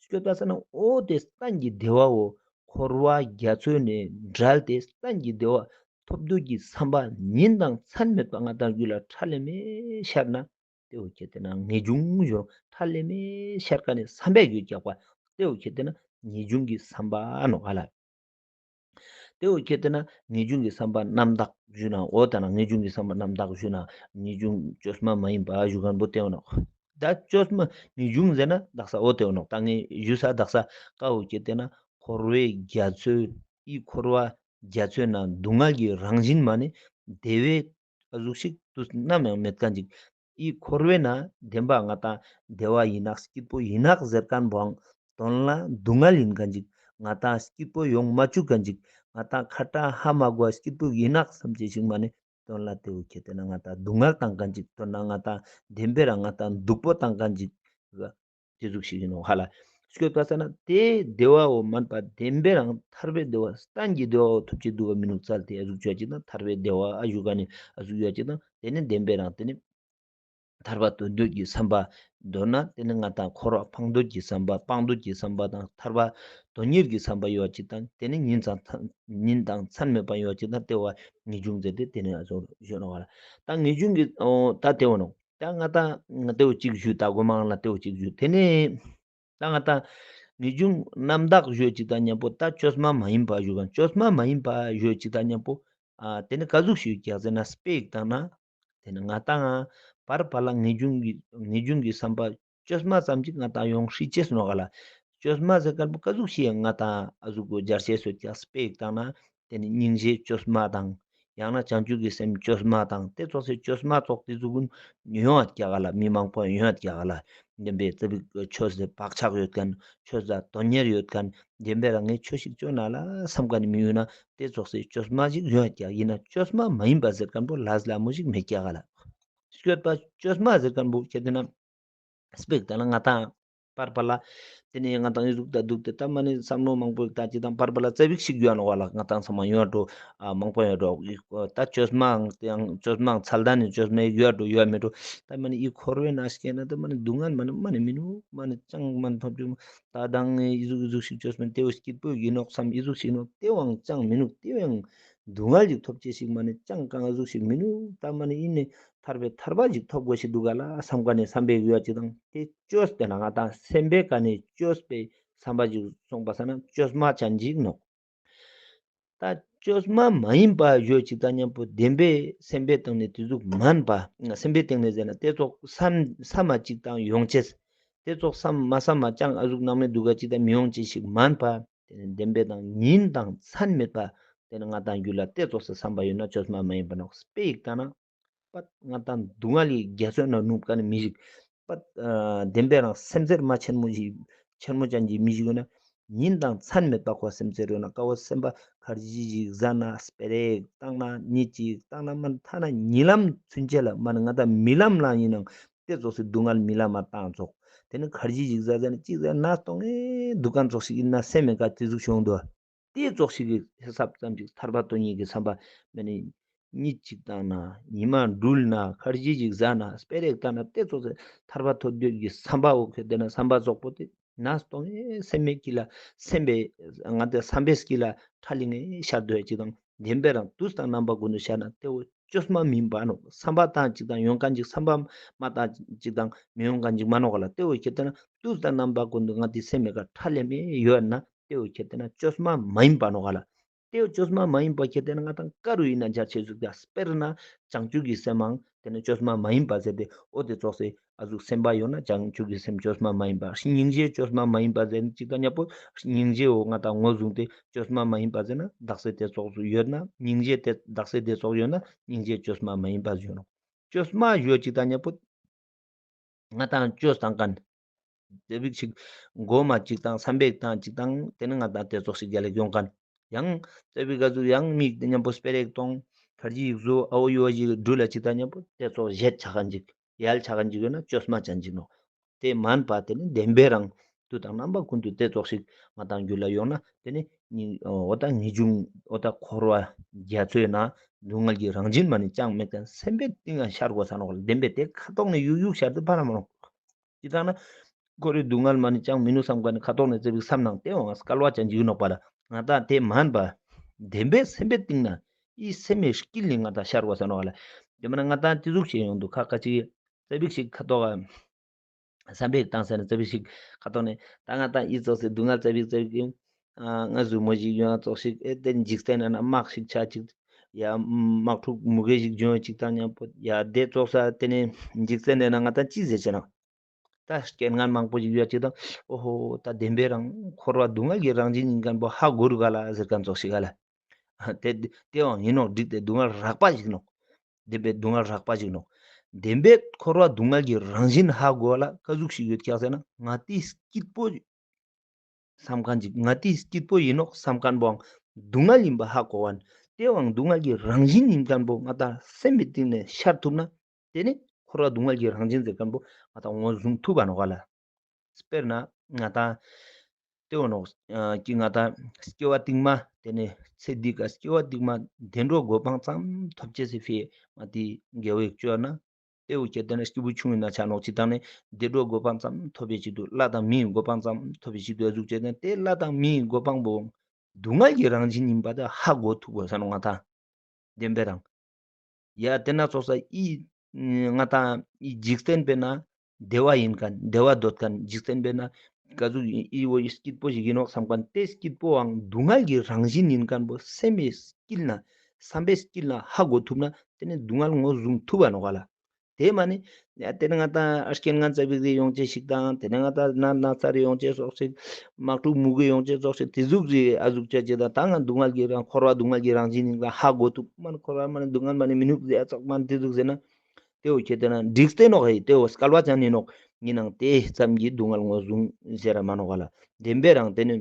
སྐྱོད་པ་ས་ན་འོ་དེ་གཏན་གྱི་བདེ་བའོ། འཁོར་བ་རྒྱ་མཚོ་ནས་བསྒྲལ་ཏེ་གཏན་གྱི་བདེ་བ་ཐོབ་འདོད་ཀྱི་བསམ་པ་ཉིན་དང་མཚན་མེད་པ་ང་ཏང་རྒྱུད་ལ་ཁྲ་ལེ་མེ་ཤར་ན། དེའོ་ཁྱེད་དེ་ན་ངེས་འབྱུང་ཞུ་ཁྲ་ལེ་མེ་ཤར་ཀ་ནས་བསམ་པའི་རྒྱུད་རྒྱག་པ། དེའོ་ཁྱེད་དེ་ན་ ངེས་འབྱུང་གི་བསམ་པ་ནོག་ཧ་ལ། ཏེ་བོ་ཁྱེར་ཏེ་ན་ངེས་འབྱུང་གི་བསམ་པ་རྣམ་དག་ཞུ་ན་འོ་ད་ན་ངེས་འབྱུང་གི་བསམ་པ་རྣམ་དག་ཞུ་ན་ངེས་འབྱུང་བཅོས་མ་མ་ཡིན་པ་ཞུ་མཁན་པོ་ཏེ་བོ་ནོག། ད་བཅོས་མ་ངེས་འབྱུང་ཟེར་ན་དག་ས་འོ་ཏེ་བོ་ནོག། ད་ངས་ཞུ་ས་དག་ས་ཀ་བོ་ཁྱེར་ཏེ་ན་འཁོར་བའི་རྒྱ་མཚོའི་འི་འཁོར་བ་རྒྱ་མཚོའི་ནང་སྡུག་བསྔལ་གྱི་རང་བཞིན་མ་ནེ་བདེ་བའི་ཨ་ཟུག་ཞིག་དུས་ནམ་ཡང་མེད་མཁན་ཅིག། འི་འཁོར་བའི་ནང་བདེན་པ་ང་ཏང་བདེ་བ་ཡིན་ནོག་སྐྱིད་པོ་ཡིན་ནོག་ཟེར་མཁན་པོའང་དོན་ལ་སྡུག་བསྔལ་ཡིན་མཁན་ཅིག། ང་ཏང་སྐྱིད་པོ་ཡོང་མ་བཅུག་མཁན་ཅིག། ང་ཏང་ཁ་ཏ་ཧ་མ་གོ་བ་སྐྱིད་པོ་ཡིན་ནོག་བསམ་ཅེས་ཤིག་མ་ནེ་དོན་ལ་ཏེ་བོ་ཁྱེར་ཏེ་ན་ང་ཏང་སྡུག་བསྔལ་བཏང་མཁན་ཅིག། དོན་ལ་ང་ཏང་བདེན་པའི་རང་ང་ཏང་སྡུག་པོ་བཏང་མཁན་ཅིག། ཏེ་ཟུག་ཞིག་ཡིན་ནོག་ཧ་ལ། སྐྱོད་པ་ས་ན་ཏེ་བདེ་བའོ་མན་པ་བདེན་པའི་རང་ཐར་པའི་བདེ་བ་གཏན་གྱི་བདེ་བའོ་ཐོབ་ཅེས་འདུག་ག་མི་ནུག་ཙལ་ཏེ་ཨ་ཟུག་ཅོ་ཅེས་དང་ཐར་པའི་བདེ་བ་ཨ་ཟུག་ག་ནི་ཨ་ཟུག་ཡོད་ཅེས་དང་ཏེ་ནེ་བདེན་པའི་རང་ཏེ་ནེ་ཐར་པ་དོན་འདོད་ཀྱི་བསམ་པ་མདོར་ན་ཏེ་ནེ་ང་ཏང་འཁོར་བ་སྤང་འདོད་ཀྱི་བསམ་པ་སྤང་འདོད་ཀྱི་བསམ་པ་དང་ཐར་པ་དོན་གཉེར་གྱི་བསམ་པ་ཡོད་ཅེས་དང་ཏེ་ནེ་ཉིན་ཙམ་ཉིན་དང་མཚན་མེད་པ་ཡོད་ཅེས་དང་ཏེ་བོ་ངེས་འབྱུང་ཟེར་ཏེ་ཏེ་ནེ་ཨ་ཟུག་ཡོད་ནོག་ལ། ད་ངེས་འབྱུང་གི་ད་ཏེ་བོ་ནོག། ད་ང་ཏང་ཏེ་བོ་ཅིག་ཞུ་ད་གོ་མ་ལ་ཏེ་བོ་ཅིག་ཞུ་ཏེ་ནེ་ད་ང་ཏང་ངེས་འབྱུང་རྣམ་དག་ཞུ་ཅིག་དང་མཉམ་པོ་ད་བཅོས་མ་མ་ཡིན་པ་ཞུ་ག་བཅོས་མ་མ་ཡིན་པ་ཞུ་ཅིག་དང་མཉམ་པོ་ཨ་ཏེ་ནེ་ཀ་ཟུག་ཞུ་ཀྱག་ཟེར་ན་སྤེ་ཡིག་བཏང་ན་ཏེ་ནེ་ང་ཏང་ང་བར་བར་ལ་ངེས་འབྱུང་གི་ངེས་འབྱུང་གི་བསམ་པ་བཅོས་མ་ཙམ་ཅིག་ང་ཏང་ཡོང་ཤེས་ཅེས་ནོག་ག་ལ། བཅོས་མ་ཟེར་མཁན་པོ་ཀ་ཟུག་ཞིག་ཡང་ང་ཏང་ཨ་ཟུག་གོ་སྦྱར་ཤེས་སོ་ཀྱག་སྤེ་ཡིག་བཏང་ན་ཏེ་ནེ་སྙིང་རྗེ་བཅོས་མ་དང་། ཡང་ན་བྱང་ཆུབ་ཀྱི་སེམས་བཅོས་མ་དང་ཏེ་ཙོགས་སི་བཅོས་མ་ཙོགས་ཏེ་ཟུག་གུན་ཡོང་ཡོད་ཀྱག་ག་ལ། མི་མང་པོ་ཡོང་ཡོད་ཀྱག་ག་ལ། བདེན་པའི་རྩ་བའི་ཆོས་ལ་བག་ཆགས་ཡོད་མཁན་ཆོས་ལ་དོན་གཉེར་ཡོད་མཁན་བདེན་པའི་རང་ངས་ཆོས་ཤིག་བཅོ་ན་ལ་བསམ་མཁན་མི་ཡོང་ན་ཏེ་ཙོགས་སི་བཅོས་མ་ཞིག་ཡོང་ཡོད་ཀྱག། ཡིན་ན་བཅོས་མ་མ་ཡིན་པ་ཟེར་མཁན་པོ་ལས་སླ་མོ་ཞིག་མེད་ཀྱག་ག་ལ། སྐྱོད་པ་བཅོས་མ་ཟེར་མཁན་པོ་ཁྱེར་ཏེ་ན་སྤེ་ཡིག་བཏང་ན་ང་ཏང་བར་བར་ལ་ཏེ་ནེ་ང་ཏང་ཨི་ཟུག་ད་འདུག་སྟེ་ད་མ་ནེ་བསམ་བློ་མང་པོ་ད་ཅི་དང་བར་བར་ལ་རྩ་བིག་ཞིག་ཡོད་ནོག་པ་ལ། ང་ཏང་ཚང་མ་ཡོད་འགྲོ། ཨ་མང་པོ་ཡོད་འགྲོ། ད་བཅོས་མའང་ཡང་བཅོས་མའང་ཚད་ལྡན་ནི་བཅོས་མ་ཡོད་འགྲོ་ཡོད་མེད་འགྲོ། ད་མ་ནེ་ཨི་འཁོར་བའི་ནང་སྐྱེས་ན་ད་མ་ནེ་སྡུག་བསྔལ་མ་ནེ་མ་ནེ་མི་ནུག། མ་ནེ་ཅང་མ་ནེ་ཐོབ་ཅུག། ད་དང་ཨི་ཟུག་ཨི་ཟུག་ཞིག་བཅོས་མ་ཏེ་བོ་སྐྱིད་པོ་ཡིན་ནོག་བསམ་ཨི་ཟུག་ཞིག་ནོག་ཏེ་བོའང་ཅང་མི་ནུག། ཏེ་བོའང་སྡུག་བསྔལ་ཞིག་ཐོབ་ཅེས་ཤིག་མ་ནེ་ཅང་གང་ཨ་ཟུག་ཞིག་མི་ནུག། ད་མ་ནེ་ཨིན་ནེ་ཐར་པའི་ཐར་པ་ཞིག་ཐོབ་དགོས་ཤིག་འདུག་ག་ལ་བསམ་མཁན་ནི་བསམ་པའི་ཡོད་ཅིག་དང་ཏེ་བཅོས་ཏེ་ན་ང་ཏང་སེམས་པའི་ཀ་ནེ་བཅོས་པའི་བསམ་པ་ཞིག་སོང་པ་ས་ན་བཅོས་མ་ཅན་ཅིག་ནོག། ད་བཅོས་མ་མ་ཡིན་པ་ཡོད་ཅིག་དང་མཉམ་པོ་བདེན་པའི་སེམས་པའི་སྟེང་ནེ་ཏེ་ཟུག་མན་པ་སེམས་པའི་སྟེང་ནེ་ཟེར་ན་ཏེ་ཙོགས་བསམ་བསམ་མ་ཅིག་དང་ཡོང་ཅེས། ཏེ་ཙོགས་བསམ་མ་བསམ་མ་ཅང་ཨ་ཟུག་སྣང་མེད་འདུག་ག་ཅིག་དང་མི་ཡོང་ཅེས་ཤིག་མན་པ། ཏེ་ནེ་བདེན་པའི་དང་ཉིན་དང་མཚན་མེད་པ། ཏེ་ནེ་ང་ཏང་རྒྱུད་ལ་ཏེ་ཙོགས་སི་བསམ་པ་ཡོད་ན་བཅོས་མ་མ་ཡིན་པ་ནོག། སྤེ་ཡིག་བཏང་ན། པད་ང་ཏང་སྡུག་བསྔལ་གྱི་རྒྱ་མཚོའི་ནང་ནུབ་མཁན་ནི་མི་ཞིག། པད་ཨ་བདེན་པའི་རང་སེམས་ཚེར་མ་ཆེན་མོ་ཞིག་ཆེན་མོ་ཅན་གྱི་མི་ཞིག་ཡོད་ན། ཉིན་དང་མཚན་མེད་པ་ཁོ་སེམས་ཚེར་ཡོད་ན་ཀ་བོ་སེམས་པ་ཁར་ཇི་ཞིག་ཟ་ན་སྤེ་ར་ཞིག་བཏང་ན་ཉིད་ཅིག་བཏང་ན་མ་ཐ་ན་ཉིན་ལམ་ཚུན་ཆད་ལ་མ་ནེ་ང་ཏང་རྨི་ལམ་ལ་ཡིན་ནང་ཏེ་ཙོགས་སི་སྡུག་བསྔལ་རྨི་ལམ་མ་བཏང་ཙོགས། ཏེ་ནེ་ཁར་ཇི་ཞིག་ཟ་ཟ་ན་ཅིག་ཟ་ན་སྟོང་ངེ་འདུག་མཁན་ཙོགས་ཤིག་ཡིན་ན་སེམས་མེད་ཀ་ཏེ་ཟུག་བྱུང་འདུག། ཏེ་ཙོགས་ཤིག་གི་ཧེ་སབ་ཙམ་ཅིག་ཐར་པ་དོན་གཉེར་གྱི་བསམ་པ་མ་ནེ་ཉིད་ཅིག་བཏང་ན་ཉི་མ་འགྲུལ་ན་ཁར་ཇི་ཞིག་ཟ་ན་སྤེ་ར་ཞིག་བཏང་ན་ཏེ་ཙོགས་སི་ཐར་པ་ཐོབ་འདོད་ཀྱི་བསམ་པ་འོ་ཁེ་ཏེ་ན་བསམ་པ་ཙོགས་པོ་ཏེ་ན་སྟོང་ངེ་སེམས་མེད་ཀྱི་ལ་སེམས་པའི་ང་ཏང་བསམ་པའི་སྐྱིད་ལ་ཁྲ་ལིང་ངེ་ཤར་འདུག་ཅིག་དང་བདེན་པའི་རང་དུས་དང་རྣམ་པ་ཀུན་ཏུ་ཤར་ན་ཏེ་བོ་བཅོས་མ་མིན་པ་ནོག། བསམ་པ་བཏང་ཅིག་དང་ཡོང་མཁན་ཅིག་བསམ་པ་མ་བཏང་ཅིག་དང་མི་ཡོང་མཁན་ཅིག་མན་ནོག་ག་ལ། ཏེ་བོ་ཁེ་ཏེ་ན་དུས་དང་རྣམ་པ་ཀུན་ཏུ་ང་ཏི་སེམས་མེད་ཀ་ཁྲ་ལེ་མེ་ཡོད་ན་ཏེ་བོ་ཁེ་ཏེ་ན་བཅོས་མ་མ་ཡིན་པ་ནོག་ག་ལ། ཏེ་བོ་བཅོས་མ་མ་ཡིན་པ་ཁེ་ཏེ་ན་ང་ཏང་ཀ་རུ་ཡིན་ན་འཇལ་ཅེས་ཟུག་ཀྱང་དཔེར་ན་བྱང་ཆུབ་ཀྱི་སེམས་མང་ཏེ་ནེ་བཅོས་མ་མ་ཡིན་པ་ཟེར་ཏེ་འོ་ཏེ་ཙོགས་སི་ཨ་ཟུག་སེམས་པ་ཡོད་ན་བྱང་ཆུབ་ཀྱི་སེམས་བཅོས་མ་མ་ཡིན་པ། སྙིང་རྗེ་བཅོས་མ་མ་ཡིན་པ་ཟེར་ཅིག་དང་མཉམ་པོ་སྙིང་རྗེ་འོ་ང་ཏང་ངོས་བཟུང་སྟེ་བཅོས་མ་མ་ཡིན་པ་ཟེར་ན་དག་ས་ཏེ་ཙོགས་སུ་ཡོད་ན་སྙིང་རྗེ་ཏེ་དག་ས་ཏེ་ཙོགས་ཡོད་ན་སྙིང་རྗེ་བཅོས་མ་མ་ཡིན་པ་ཟེར་ནོག། བཅོས་མ་ཡོད་ཅིག་དང་མཉམ་པོ་ང་ཏང་བཅོས་བཏང་མཁན་ཏེ་བིག་ཅིག་མགོ་མ་ཅིག་དང་བསམ་པ་ཞིག་བཏང་ཅིག་དང་ཏེ་ནེ་ང་ཏང་ཏེ་ཙོགས་ཤིག་རྒྱལ་ལ་ཡོང་མཁན་ཡང་ཏེ་བིག་ག་ཟུག་ཡང་མིག་ཏེ་མཉམ་པོ་སྤེ་ར་ཞིག་གཏོང་ཁར་ཇི་ཞིག་བཟོ་ཨ་བོ་ཡོ་བ་ཞིག་འགྲུལ་ལ་ཅིག་དང་མཉམ་པོ་ཏེ་ཙོགས་བཞེད་ཆ་མཁན་ཅིག་ཡལ་ཆ་མཁན་ཅིག་ཡོད་ན་བཅོས་མ་ཅན་ཅིག་ནོག། ཏེ་མན་པ་ཏེ་ནེ་བདེན་པའི་རང་དུས་དང་རྣམ་པ་ཀུན་ཏུ་ཏེ་ཙོགས་ཤིག་ང་ཏང་རྒྱུད་ལ་ཡོང་ན་ཏེ་ནེ་འོ་ད་ངེས་འབྱུང་འོ་ད་འཁོར་བ་རྒྱ་མཚོའི་ནང་སྡུག་བསྔལ་གྱི་རང་བཞིན་མ་ནེ་ཅང་མེད་མཁན་སེམས་པའི་གཏིང་ང་ཤར་དགོས་ས་ནོག་ལ། བདེན་པའི་ཏེ་ཁ་ཐོག་ནེ་ཡུག་ཡུག་ཤར་ཏེ་ཕར་མ་ནོག། ཅི་ལྟར་ན་འཁོར་བའི་སྡུག་བསྔལ་མ་ནེ་ཅང་མི་ནུག་བསམ་མཁན་ནི་ཁ་ཐོག་ནེ་ཙེ་བིག་བསམ་ནང་ཏེ་བོའང་སྐལ་བ་ཅན་ཅིག་ནོག་པ་ལ། ང་ཏང་ཏེ་མན་པ་བདེན་པའི་སེམས་པའི་གཏིང་ན་འི་སེམས་མེད་དཀྱིལ་ནེ་ང་ཏང་ཤར་དགོས་ས་ནོག་ལ། ཏེ་མ་ན་ང་ཏང་ཏེ་ཟུག་ཅིག་ཡོང་དུག་ཁ་ཁ་ཅིག་ཙེ་བིག་ཅིག་ཁ་ཐོག་ག་ བསམ་པའི་བཏང་ཟེར་ན་ཙ་པིག་ཞིག་ཁ་ཐོག་ནས་ད་ང་ད་ཨི་ཙོགས་སེ་སྡུག་བསྔལ་ཙ་པིག་ཙ་པིག་ཨ་ང་ཟུག་མོ་ཞིག་ཡོང་ཙོགས་ཤིག་ཨེ་དེ་འཇིག་རྟེན་ན་ན་དམག་ཞིག་ཆ་ཅིག་ཡ་དམག་འཁྲུག་མུ་གེ་ཞིག་བྱུང་ཅིག་དང་མཉམ་པོ་ཡ་དེ་ཙོགས་ས་དེ་ནས་འཇིག་རྟེན་ན་ན་ང་ད་ཅི་ཟེར་ཆེ་ན། ད་རྐྱེན་ངན་མང་པོ་ཞིག་ཡོད་ཅིག་དང་ཨོ་ཧོ་ད་བདེན་པའི་རང་འཁོར་བ་སྡུག་བསྔལ་གྱི་རང་བཞིན་ཡིན་མཁན་པོ་ཧ་གོ་རུ་ག་ལ་ཟེར་མཁན་ཙོགས་ཤིག་ག་ལ། དེ་དེ་བའང་ཡིན་ནོག་འགྲིག་སྟེ་སྡུག་བསྔལ་རགས་པ་ཞིག་ནོག་བདེན་པའི་སྡུག་བསྔལ་རགས་པ་ཞིག་ནོག་བདེན་པའི་འཁོར་བ་སྡུག་བསྔལ་གྱི་རང་བཞིན་ཧ་གོ་ལ་ཀ་ཟུག་ཞིག་ཡོད་ཀྱག་ཟེར་ན་ང་ཏི་སྐྱིད་པོ་བསམ་མཁན་ཅིག་ང་ཏི་སྐྱིད་པོ་ཡིན་ནོག་བསམ་མཁན་པོའང་སྡུག་བསྔལ་ཡིན་པ་ཧ་གོ་བ་ན་དེ་བའང་སྡུག་བསྔལ་གྱི་རང་བཞིན་ཡིན་མཁན་པོ་ང་ད་སེམས་པའི་གཏིང་ནས་ཤར་ཐུབ་ན་དེ་ནི་འཁོར་བ་སྡུག་བསྔལ་གྱི་རང་བཞིན་ཟེར་མཁན་པོ་ང་ད་ངོས་བཟུང་ཐུབ་པ་ནོག་ག་ལ། དཔེར་ན་ང་ད་དེ་བོ་ནོག་ཀྱི་ང་ད་སྐྱེ་བ་རྟིང་མ་དེ་ནས་ཚེ་འདི་ཀ་སྐྱེ་བ་རྟིང་མ་བདེ་འགྲོ་གོ་འཕང་ཙམ་ཐོབ་ཅེས་སི་ཕི་ང་དེ་དགེ་བའི་སྤྱོད་ན་དེ་བོ་ཁྱེད་དེ་ནས་སྐྱེས་བུ་ཆུང་ཡིན་ན་ཆ་ནོག་ཅི་དང་ནས་བདེ་འགྲོ་གོ་འཕང་ཙམ་ཐོབ་པའི་ཆེད་དུ་ལྷ་དང་མིའི་གོ་འཕང་ཙམ་ཐོབ་པའི་ཆེད་དུ་ཨ་ཟུག་ཅེས་དང་དེ་ལྷ་དང་མིའི་གོ་འཕང་པོ་སྡུག་བསྔལ་གྱི་རང་བཞིན་ཡིན་པ་དེ་ཧ་གོ་ཐུབ་དགོས་ས་ནོག་ང་ད། བདེན་པའི་རང་། ཡ་དེ་ན་ཙོགས་ས་ཨི་ང་ད་ཨི་འཇིག་རྟེན་པའི་ན་བདེ་བ་ཡིན་མཁན་བདེ་བ་འདོད་མཁན་འཇིག་རྟེན་པའི་ན་ཀ་ཟུག་ཨི་བོ་ཨི་སྐྱིད་པོ་ཞིག་ཡིན་ནོག་བསམ་མཁན་དེ་སྐྱིད་པོའང་སྡུག་བསྔལ་གྱི་རང་བཞིན་ཡིན་མཁན་པོ་སེམས་པའི་དཀྱིལ་ན་བསམ་པའི་དཀྱིལ་ན་ཧ་གོ་ཐུབ་ན་དེ་ནི་སྡུག་བསྔལ་ངོས་བཟུང་ཐུབ་པ་ནོག་ག་ལ། དེ་མ་ནི་ཡ་དེ་ནི་ང་ད་རྐྱེན་ངན་ཙ་པིག་རེ་ཡོང་ཅེས་ཤིག་དང་དེ་ནི་ང་ད་ན་ན་ཚ་རེ་ཡོང་ཅེས་སོགས་ཤིག་དམག་འཁྲུག་མུ་གེ་ཡོང་ཅེས་སོགས་ཤིག་དེ་ཟུག་རེ་ཨ་ཟུག་ཅེས་ཅེས་དང་ད་ང་སྡུག་བསྔལ་གྱི་རང་འཁོར་བ་སྡུག་བསྔལ་གྱི་རང་བཞིན་ཡིན་ལ་ཧ་གོ་ཐུབ་མ་ནི་འཁོར་བ་མ་ནི་སྡུག་བསྔལ་མ་ནི་མི་ནུག་ཟེར་ཙོགས་མ་ནི་དེ་ཟུག་ཟེར་ན། དེ་བོ་ཁྱེད་དེ་ན་འགྲིག་སྟེ་ནོག་ཧེ་དེ་བོ་སྐལ་བ་ཅན་ནི་ནོག་ཡིན་ནང་དེ་ཙམ་གྱི་སྡུག་བསྔལ་ངོས་བཟུང་ཟེར་ར་མ་ནོག་ག་ལ། བདེན་པའི་རང་དེ་ནི་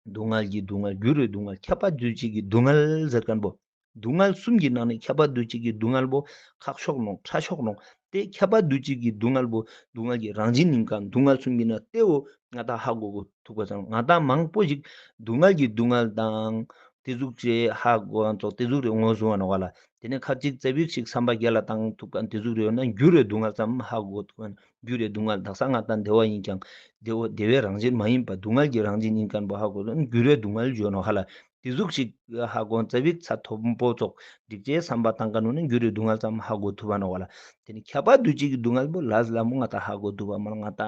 སྡུག་བསྔལ་གྱི་སྡུག་བསྔལ་འགྱུར་བའི་སྡུག་བསྔལ་ཁྱབ་པ་འདུ་བྱེད་ཀྱི་སྡུག་བསྔལ་ཟེར་མཁན་པོ། སྡུག་བསྔལ་གསུམ་གྱི་ནང་ནས་ཁྱབ་པ་འདུ་བྱེད་ཀྱི་སྡུག་བསྔལ་པོ་ཁག་ཤོས་ནོག་ཕྲ་ཤོས་ནོག་དེ་ཁྱབ་པ་འདུ་བྱེད་ཀྱི་སྡུག་བསྔལ་པོ་སྡུག་བསྔལ་གྱི་རང་བཞིན་ཡིན་མཁན་སྡུག་བསྔལ་གསུམ་གྱི་ནང་དེ་བོ་ང་ད་ཧ་གོ་གོ་ཐུབ་པ་སང་ང་ད་མང་པོ་ཞིག་སྡུག་བསྔལ་གྱི་སྡུག་བསྔལ་དང་དེ་ཟུག་ཅེས་ཧ་གོ་ཨ་ཙོགས་དེ་ཟུག་རེ་ངོས་བཟུང་བ་ནོག་ག་ལ། དེ་ནས་ཁ་ཅིག་ཙ་པིག་ཞིག་བསམ་པ་རྒྱལ་ལ་བཏང་ཐུབ་མཁན་དེ་ཟུག་རེ་ཡོད་ན་འགྱུར་བའི་སྡུག་བསྔལ་ཙམ་ཧ་གོ་ཐུབ་མཁན་འགྱུར་བའི་སྡུག་བསྔལ་དག་ས་ང་ད་བདེ་བ་ཡིན་ཀྱང་བདེ་བོ་བདེ་བའི་རང་བཞིན་མ་ཡིན་པ་སྡུག་བསྔལ་གྱི་རང་བཞིན་ཡིན་མཁན་པོ་ཧ་གོ་ན་འགྱུར་བའི་སྡུག་བསྔལ་བརྗོད་ནོག་ཧ་ལ། དེ་ཟུག་ཞིག་ཧ་གོ་ཙ་པིག་ཚ་ཐོབ་པོ་ཙོགས་འགྲིག་ཅེས་བསམ་པ་བཏང་མཁན་ནོ་ནི་འགྱུར་བའི་སྡུག་བསྔལ་ཙམ་ཧ་གོ་ཐུབ་པ་ནོག་ལ། དེ་ནི་ཁྱབ་པ་འདུ་བྱེད་ཀྱི་སྡུག་བསྔལ་པོ་ལ་ལ་མོ་ང་ད་ཧ་གོ་ཐུབ་པ་མ་ང་ད་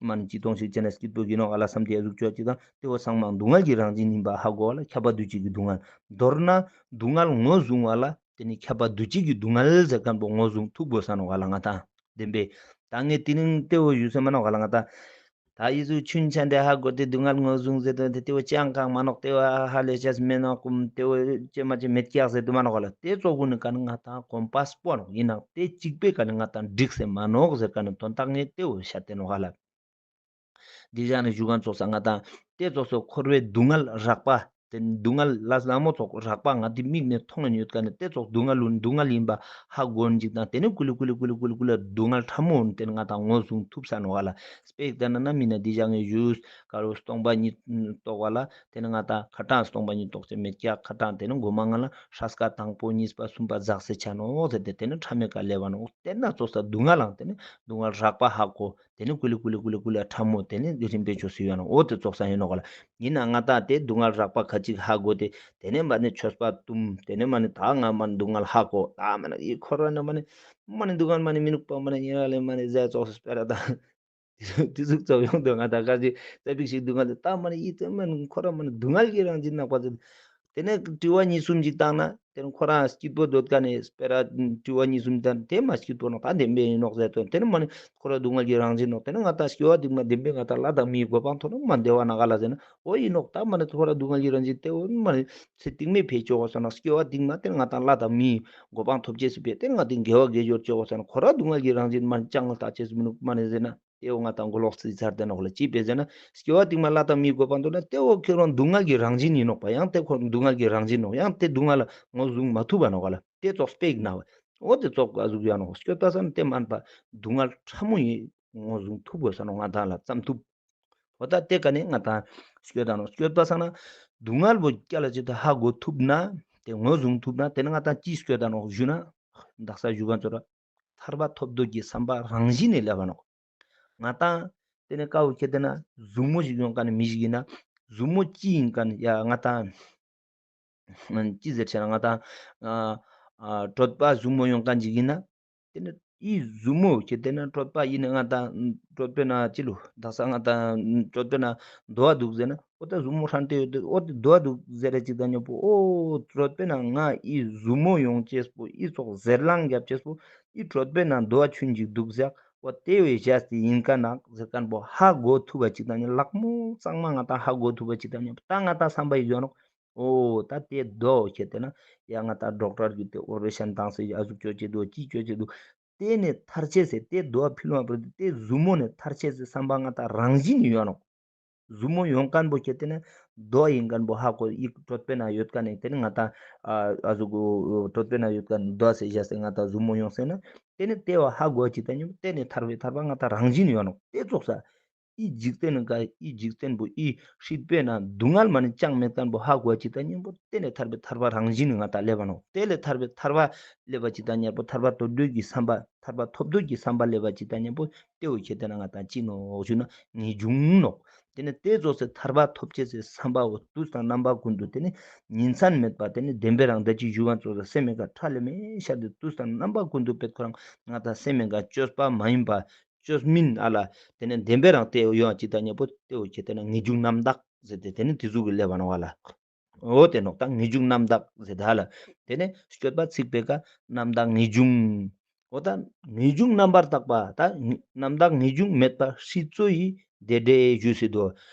མ་ནི་ཅི་གཏོང་ཞིག་བྱས་ན་སྐྱིད་པོ་ཡིན་ནོག་ལ་བསམ་སྟེ་ཨ་ཟུག་ཅོ་ཅིག་དང་དེ་བོ་ཚང་མ་སྡུག་བསྔལ་གྱི་རང་བཞིན་ཡིན་པ་ཧ་གོ་བ་ལ་ཁྱབ་པ་འདུ་བྱེད་ཀྱི་སྡུག་བསྔལ། མདོར་ན་སྡུག་བསྔལ་ངོས་བཟུང་བ་ལ་དེ་ནི་ཁྱབ་པ་འདུ་བྱེད་ཀྱི་སྡུག་བསྔལ་ཟེར་མཁན་པོ་ངོས་བཟུང་ཐུབ་དགོས་ས་ནོག་ལ་ང་ད། བདེན་པས། ད་ངས་དེ་རིང་དེ་བོ་ཞུ་ས་མ་ནོག་ལ་ང་ད། ད་ཡི་ཟུག་ཆུན་ཆ་འདྲ་ཧ་གོ་སྟེ་སྡུག་བསྔལ་ངོས་བཟུང་ཟེར་དོན་དེ་དེ་བོ་ཅང་གང་མ་ནོག་དེ་བོ་ཧ་ལས་ཅེས་མེད་ནོག་ཀུམ་དེ་བོ་ཅེ་མ་ཅེ་མེད་ཀྱག་ཟེར་དུ་མ་ནོག་ལ་དེ་ཙོགས་གུན་ནི་ཀ་ནི་ང་ད་གོམ་པ་སྤོ་ནོག་ཡིན་ནང་དེ་གཅིག་པའི་ཀ་ནི་ང་ད་འགྲིག་སེ་མ་ནོག་ཟེར་ཀ་ནི་དོན་དག་ངས་དེ་བོ་བཤད་དེ་ནོག་ལ། འདི་ཞག་ནི་ཞུ་མཁན་ཙོགས་ས་ང་ད་དེ་ཙོགས་སོ་འཁོར་བའི་སྡུག་བསྔལ་རགས་པ། དེ་སྡུག་བསྔལ་ལ་ལ་མོ་ཙོགས་རགས་པ་ང་དེ་མིག་ནས་མཐོང་ཡོད་ཀ་ནི་དེ་ཙོགས་སྡུག་བསྔལ་ལུན་སྡུག་བསྔལ་ཡིན་པ་ཧ་གོ་ནི་ཅིག་དང་དེ་ནི་ཀུ་ལི་ཀུ་ལི་ཀུ་ལི་ཀུ་ལི་ཀུ་ལི་སྡུག་བསྔལ་ཕྲ་མོ་འོན་དེ་ནི་ང་ད་ངོས་བཟུང་ཐུབ་ས་ནོག་ལ། སྤེག་ད་ན་ན་མི་ན་འདི་ཞག་ངས་ཞུས་ཀ་རུ་སྟོང་པ་ཉིད་རྟོགས་པ་ལ་དེ་ནི་ང་ད་ཁ་གྲངས་སྟོང་པ་ཉིད་རྟོགས་ཅེས་མེད་ཀྱག་ཁ་གྲངས་དེ་ནི་མགོ་མ་ང་ལ་ཧྲ་སྐ་དང་པོ་གཉིས་པ་གསུམ་པ་ཛག་སེ་ཆ་ནོག་ཟེར་ཏེ་དེ་ནི་ཕྲ་མེད་ཀ་ལེ་བ་ནོག་དེ་ན་ཙོགས་ས་སྡུག་བསྔལ་ལང་དེ་ནི་སྡུག་བསྔལ་རགས་པ་ཧ་གོ། དེ་ནི་ཀུ་ལི་ཀུ་ལི་ཀུ་ལི་ཀུ་ལི་ཕྲ་མོ་དེ་ནི་རིམ་པས་ཆོས་སུ་ཡོད་ན་འོ་དེ་ཙོགས་ས་ཡིན་ནོག་ལ། ཡིན་ན་ང་ད་དེ་སྡུག་བསྔལ་རགས་པ་ཁ་ཅིག་ཧ་གོ་སྟེ་དེ་ནི་མ་ནི་ཆོས་པ་བཏུམ་དེ་ནི་མ་ནི་ད་ང་མ་ནི་སྡུག་བསྔལ་ཧ་གོ་ད་མ་ནི་ཡི་འཁོར་བ་ན་མ་ནི་མ་ནི་སྡུག་བསྔལ་མ་ནི་མི་ནུག་པ་མ་ནི་ཡིན་ར་ལེ་མ་ནི་ཟས་ཙོགས་སུ་སྤེ་ར་ད་དེ་ཟུག་ཙོགས་ཡོང་དུ་ང་ད་ག་ཅི་ཙ་པིག་ཞིག་སྡུག་བསྔལ་དེ་ད་མ་ནི་ཡི་ཙམ་མ་ནི་འཁོར་བ་མ་ནི་སྡུག་བསྔལ་གྱི་རང་བཞིན་ནག་པ་ཟེར། དེ་ནས་དྲི་བ་གཉིས་གསུམ་ཅིག་བཏང་ན་དེ་ནི་ཁོ་རང་སྐྱིད་པོ་འདོད་མཁན་ནི་སྤེ་ར་དྲི་བ་གཉིས་གསུམ་བཏང་དེ་མ་སྐྱིད་པོ་ནོག་ད་བདེན་པའི་ཡིན་ནོག་ཟེར་དོན་དེ་ནི་མ་ནི་ཁོ་རང་སྡུག་བསྔལ་གྱི་རང་བཞིན་ནོག་དེ་ནི་ང་ད་སྐྱེ་བ་སྟིང་མ་བདེན་པའི་ང་ད་ལྷ་དང་མིའི་གོ་འཕང་ཐོབ་ན་མ་བདེ་བ་ན་ག་ལ་ཟེར་ན་འོ་ཡིན་ནོག་ད་མ་ནི་ཁོ་རང་སྡུག་བསྔལ་གྱི་རང་བཞིན་དེ་འོ་མ་ནི་ཚེ་སྟིང་མའི་ཕེ་ཆོག་གོ་ས་ན་སྐྱེ་བ་སྟིང་མ་དེ་ནི་ང་ད་ལྷ་དང་མིའི་གོ་འཕང་ཐོབ་ཅེས་སི་ཕེ་དེ་ནི་ང་དེ་དགེ་བ་དགེ་སྦྱོར་ཆོག་གོ་ས་ན་ཁོ་རང་སྡུག་བསྔལ་གྱི་རང་བཞིན་མ་ནི་ཅང་ལ་ལྟ་ཅེས་སི་མི་ནུག་མ་ནི་ཟེར་ན། དེ་བོ་ང་ད་མགོ་ལོག་རྩིས་ཚར་ཏེ་ནོག་ལ་ཅི་ཕེ་ཟེར་ན་སྐྱེ་བ་སྟིང་མ་ལྷ་དང་མིའི་གོ་འཕང་ཐོབ་ན་དེ་བོ་ཁྱེད་རང་སྡུག་བསྔལ་གྱི་རང་བཞིན་ཡིན་ནོག་པ། ཡང་དེ་ཁོ་སྡུག་བསྔལ་གྱི་རང་བཞིན་ནོག་ཡང་དེ་སྡུག་བསྔལ་ལ་ངོས་བཟུང་མ་ཐུབ་པ་ནོག་ལ། དེ་ཙོགས་སྤེག་ན་བ་འོ་དེ་ཙོགས་ག་ཟུག་ཡ་ནོག་སྐྱོད་པ་ས་ན་དེ་མན་པ་སྡུག་བསྔལ་ཕྲ་མོ་ཡིན་ངོས་བཟུང་ཐུབ་དགོས་ས་ནོག་ང་ད་ལ་བསམ་ཐུབ། འོ་ད་དེ་ཀ་ནས་ང་ད་སྐྱོད་ད་ནོག་སྐྱོད་པ་ས་ན་སྡུག་བསྔལ་བོ་སྐྱ་ལ་ཅི་ད་ཧ་གོ་ཐུབ་ན་དེ་ངོས་བཟུང་ཐུབ་ན་དེ་ནི་ང་ད་ཅི་སྐྱོད་ད་ནོག་ཞུ་ན་དག་ས་ཞུ་ག་ཚོ་ར་ཐར་པ་ཐོབ་འདོད་ཀྱི་བསམ་པ་རང་བཞིན་ནས་སླེབ་བ་ནོག་ང་ཏང་དེ་ནས་ཀ་བོ་ཁྱེད་དེ་ན་ཟུག་མོ་ཞིག་ཡོང་མཁན་ནི་མི་ཞིག་ཡིན་ན་ཟུག་མོ་ཅི་ཡིན་མཁན་ཡ་ང་ཏང་ཅི་ཟེར་ཆེ་ན་ང་ཏང་ཨ་ཨ་གྲོད་པ་ཟུག་མོ་ཡོང་མཁན་ཞིག་ཡིན་ན་དེ་ནས་ ཨི་ཟུར་མོ་ཁྱེར་ཏེ་ན་གྲོད་པ་ཨིན་ན་ང་ཏང་གྲོད་པའི་ནང་ཅི་ལོ་དག་ས་ང་ཏང་གྲོད་པའི་ནང་དོ་བ་འདུག་ཟེར་ན་འོ་ད་ཟུར་མོ་ཧྲན་ཏེ་ཡོད་དེ་འོ་དེ་དོ་བ་འདུག་ཟེར་རེ་ཅིག་ད་ཉམ་པོ་འོ་གྲོད་པའི་ནང་ང་ཨི་ཟུར་མོ་ཡོང་ཅེས་པོ་ཨི་ཙོགས་ཟེར་ལང་རྒྱབ་ཅེས་པོ་ཨི་གྲོད་པའི་ནང་དོ་བ་ཆུན་ཅིག་འདུག་ཟེར་འོ་དེ་བས་བཞག་སྟེ་ཨིན་ཀ་ནག་ཟེར་མཁན་པོ་ཧ་གོ་ཐུབ་པ་ཅིག་ད་ཉམ་ལག་མོ་གཙང་མ་ང་ཏང་ཧ་གོ་ཐུབ་པ་ཅིག་ད་ཉམ་པོ་ད་ང་ཏང་བསམ་པ་ཡིན་ཡོད་ནོག་འོ་ད་དེ་དོ་ཁྱེར་ཏེ་ན་ཡ་ང་ཏང་ཌོག་ཊར་གྱིས་དེ་ཨོ་པ་རེ་ཤན་བཏང་སེ་ཨ་ཟུག་བཅོ་ཅེས་འདུག་ཅི་བཅོ་ཅེས་འདུག་དེ་ནས་ཐར་ཅེས་སེ་དེ་དོ་ཕི་ལོ་མ་པར་དེ་ཟུར་མོ་ནས་ཐར་ཅེས་སེ་བསམ་པ་ང་ཏང་རང་བཞིན་ཡོད་ནོག་ཟུར་མོ་ཡོང་མཁན་པོ་ཁྱེར་ཏེ་ན་དོ་ཨིན་མཁན་པོ་ཧ་གོ་ཨི་གྲོད་པའི་ནང་ཡོད་མཁན་ནི་དེ་ནི་ང་ཏང་ཨ་ཨ་ཟུག་གྲོད་པའི་ནང་ཡོད་མཁན་དོ་ཟེར་བཞག་སེ་ང་ཏང་ཟུར་མོ་ཡོང་སེ་ན་དེ་ནི་དེ་བ་ཧ་གོ་ཅིག་ད་ཉམ་པོ་དེ་ནས་ཐར་པའི་ཐར་པ་ང་ཏང་རང་བཞིན་ཡོད་ནོག་དེ་ཙོགས་ས། ཨི་འཇིག་རྟེན་ནི་ཀ་ཨི་འཇིག་རྟེན་པོ་ཨི་སྲིད་པའི་ནང་སྡུག་བསྔལ་མ་ནི་ཅང་མེད་མཁན་པོ་ཧ་གོ་ཅིག་ད་ཉམ་པོ་དེ་ནས་ཐར་པའི་ཐར་པ་རང་བཞིན་ནི་ང་ཏང་སླེབ་བ་ནོག་དེ་ལས་ཐར་པའི་ཐར་པ་སླེབ་པ་ཅིག་ད་ཉམ་པོ་ཐར་པ་དོན་དུ་གི་བསམ་པ་ཐར་པ་ཐོབ་འདོད་ཀྱི་བསམ་པ་སླེབ་པ་ཅིག་ད་ཉམ་པོ་དེ་བོ་ཁྱེར་ཏེ་ན་ང་ཏང་ཅི་ནོག་ཞུ་ན་ངེས་འབྱུང་ནོག་དེ་ནས་དེ་ཙོགས་སེ་ཐར་པ་ཐོབ་ཅེས་སི་བསམ་པ་བོ་དུས་དང་རྣམ་པ་ཀུན་ཏུ་དེ་ནས་ཉིན་མཚན་མེད་པ་དེ་ནས་བདེན་པའི་རང་ད་ཅི་ཞུ་བ་ཙོགས་སེ་སེམས་མེད་ཀ་ཁྲ་ལེ་མེ་ཤར་ཏེ་དུས་དང་རྣམ་པ་ཀུན་ཏུ་དཔེ་ཁོ་རང་ང་ཏང་སེམས་མེད་ཀ་བཅོས་པ་མ་ཡིན་པ་བཅོས་མིན་ཨ་ལ་དེ་ནས་བདེན་པའི་རང་དེ་ཡོང་ཅིག་ད་ཉམ་པོ་དེ་བོ་ཁྱེར་ཏེ་ན་ངེས་འབྱུང་རྣམ་དག་ཟེར་ཏེ་དེ་ནས་དེ་ཟུག་གི་སླེབ་བ་ནོག་ཨ་ལ། འོ་དེ་ནོག་ད་ངེས་འབྱུང་རྣམ་དག་ཟེར་ད་ལ། དེ་ནས་སྤྱོད་པ་ཚིག་པའི་ཀ་རྣམ་དག་ངེས་འབྱུང་། འོ་ད་ངེས་འབྱུང་རྣམ་པར་དག་པ་ད་རྣམ་དག་ངེས་འབྱུང་མེད་པ་སྲིད་རྩོལ་ཡིས་བདེ་འབྲས་ཞུ་སྲིད་དོ།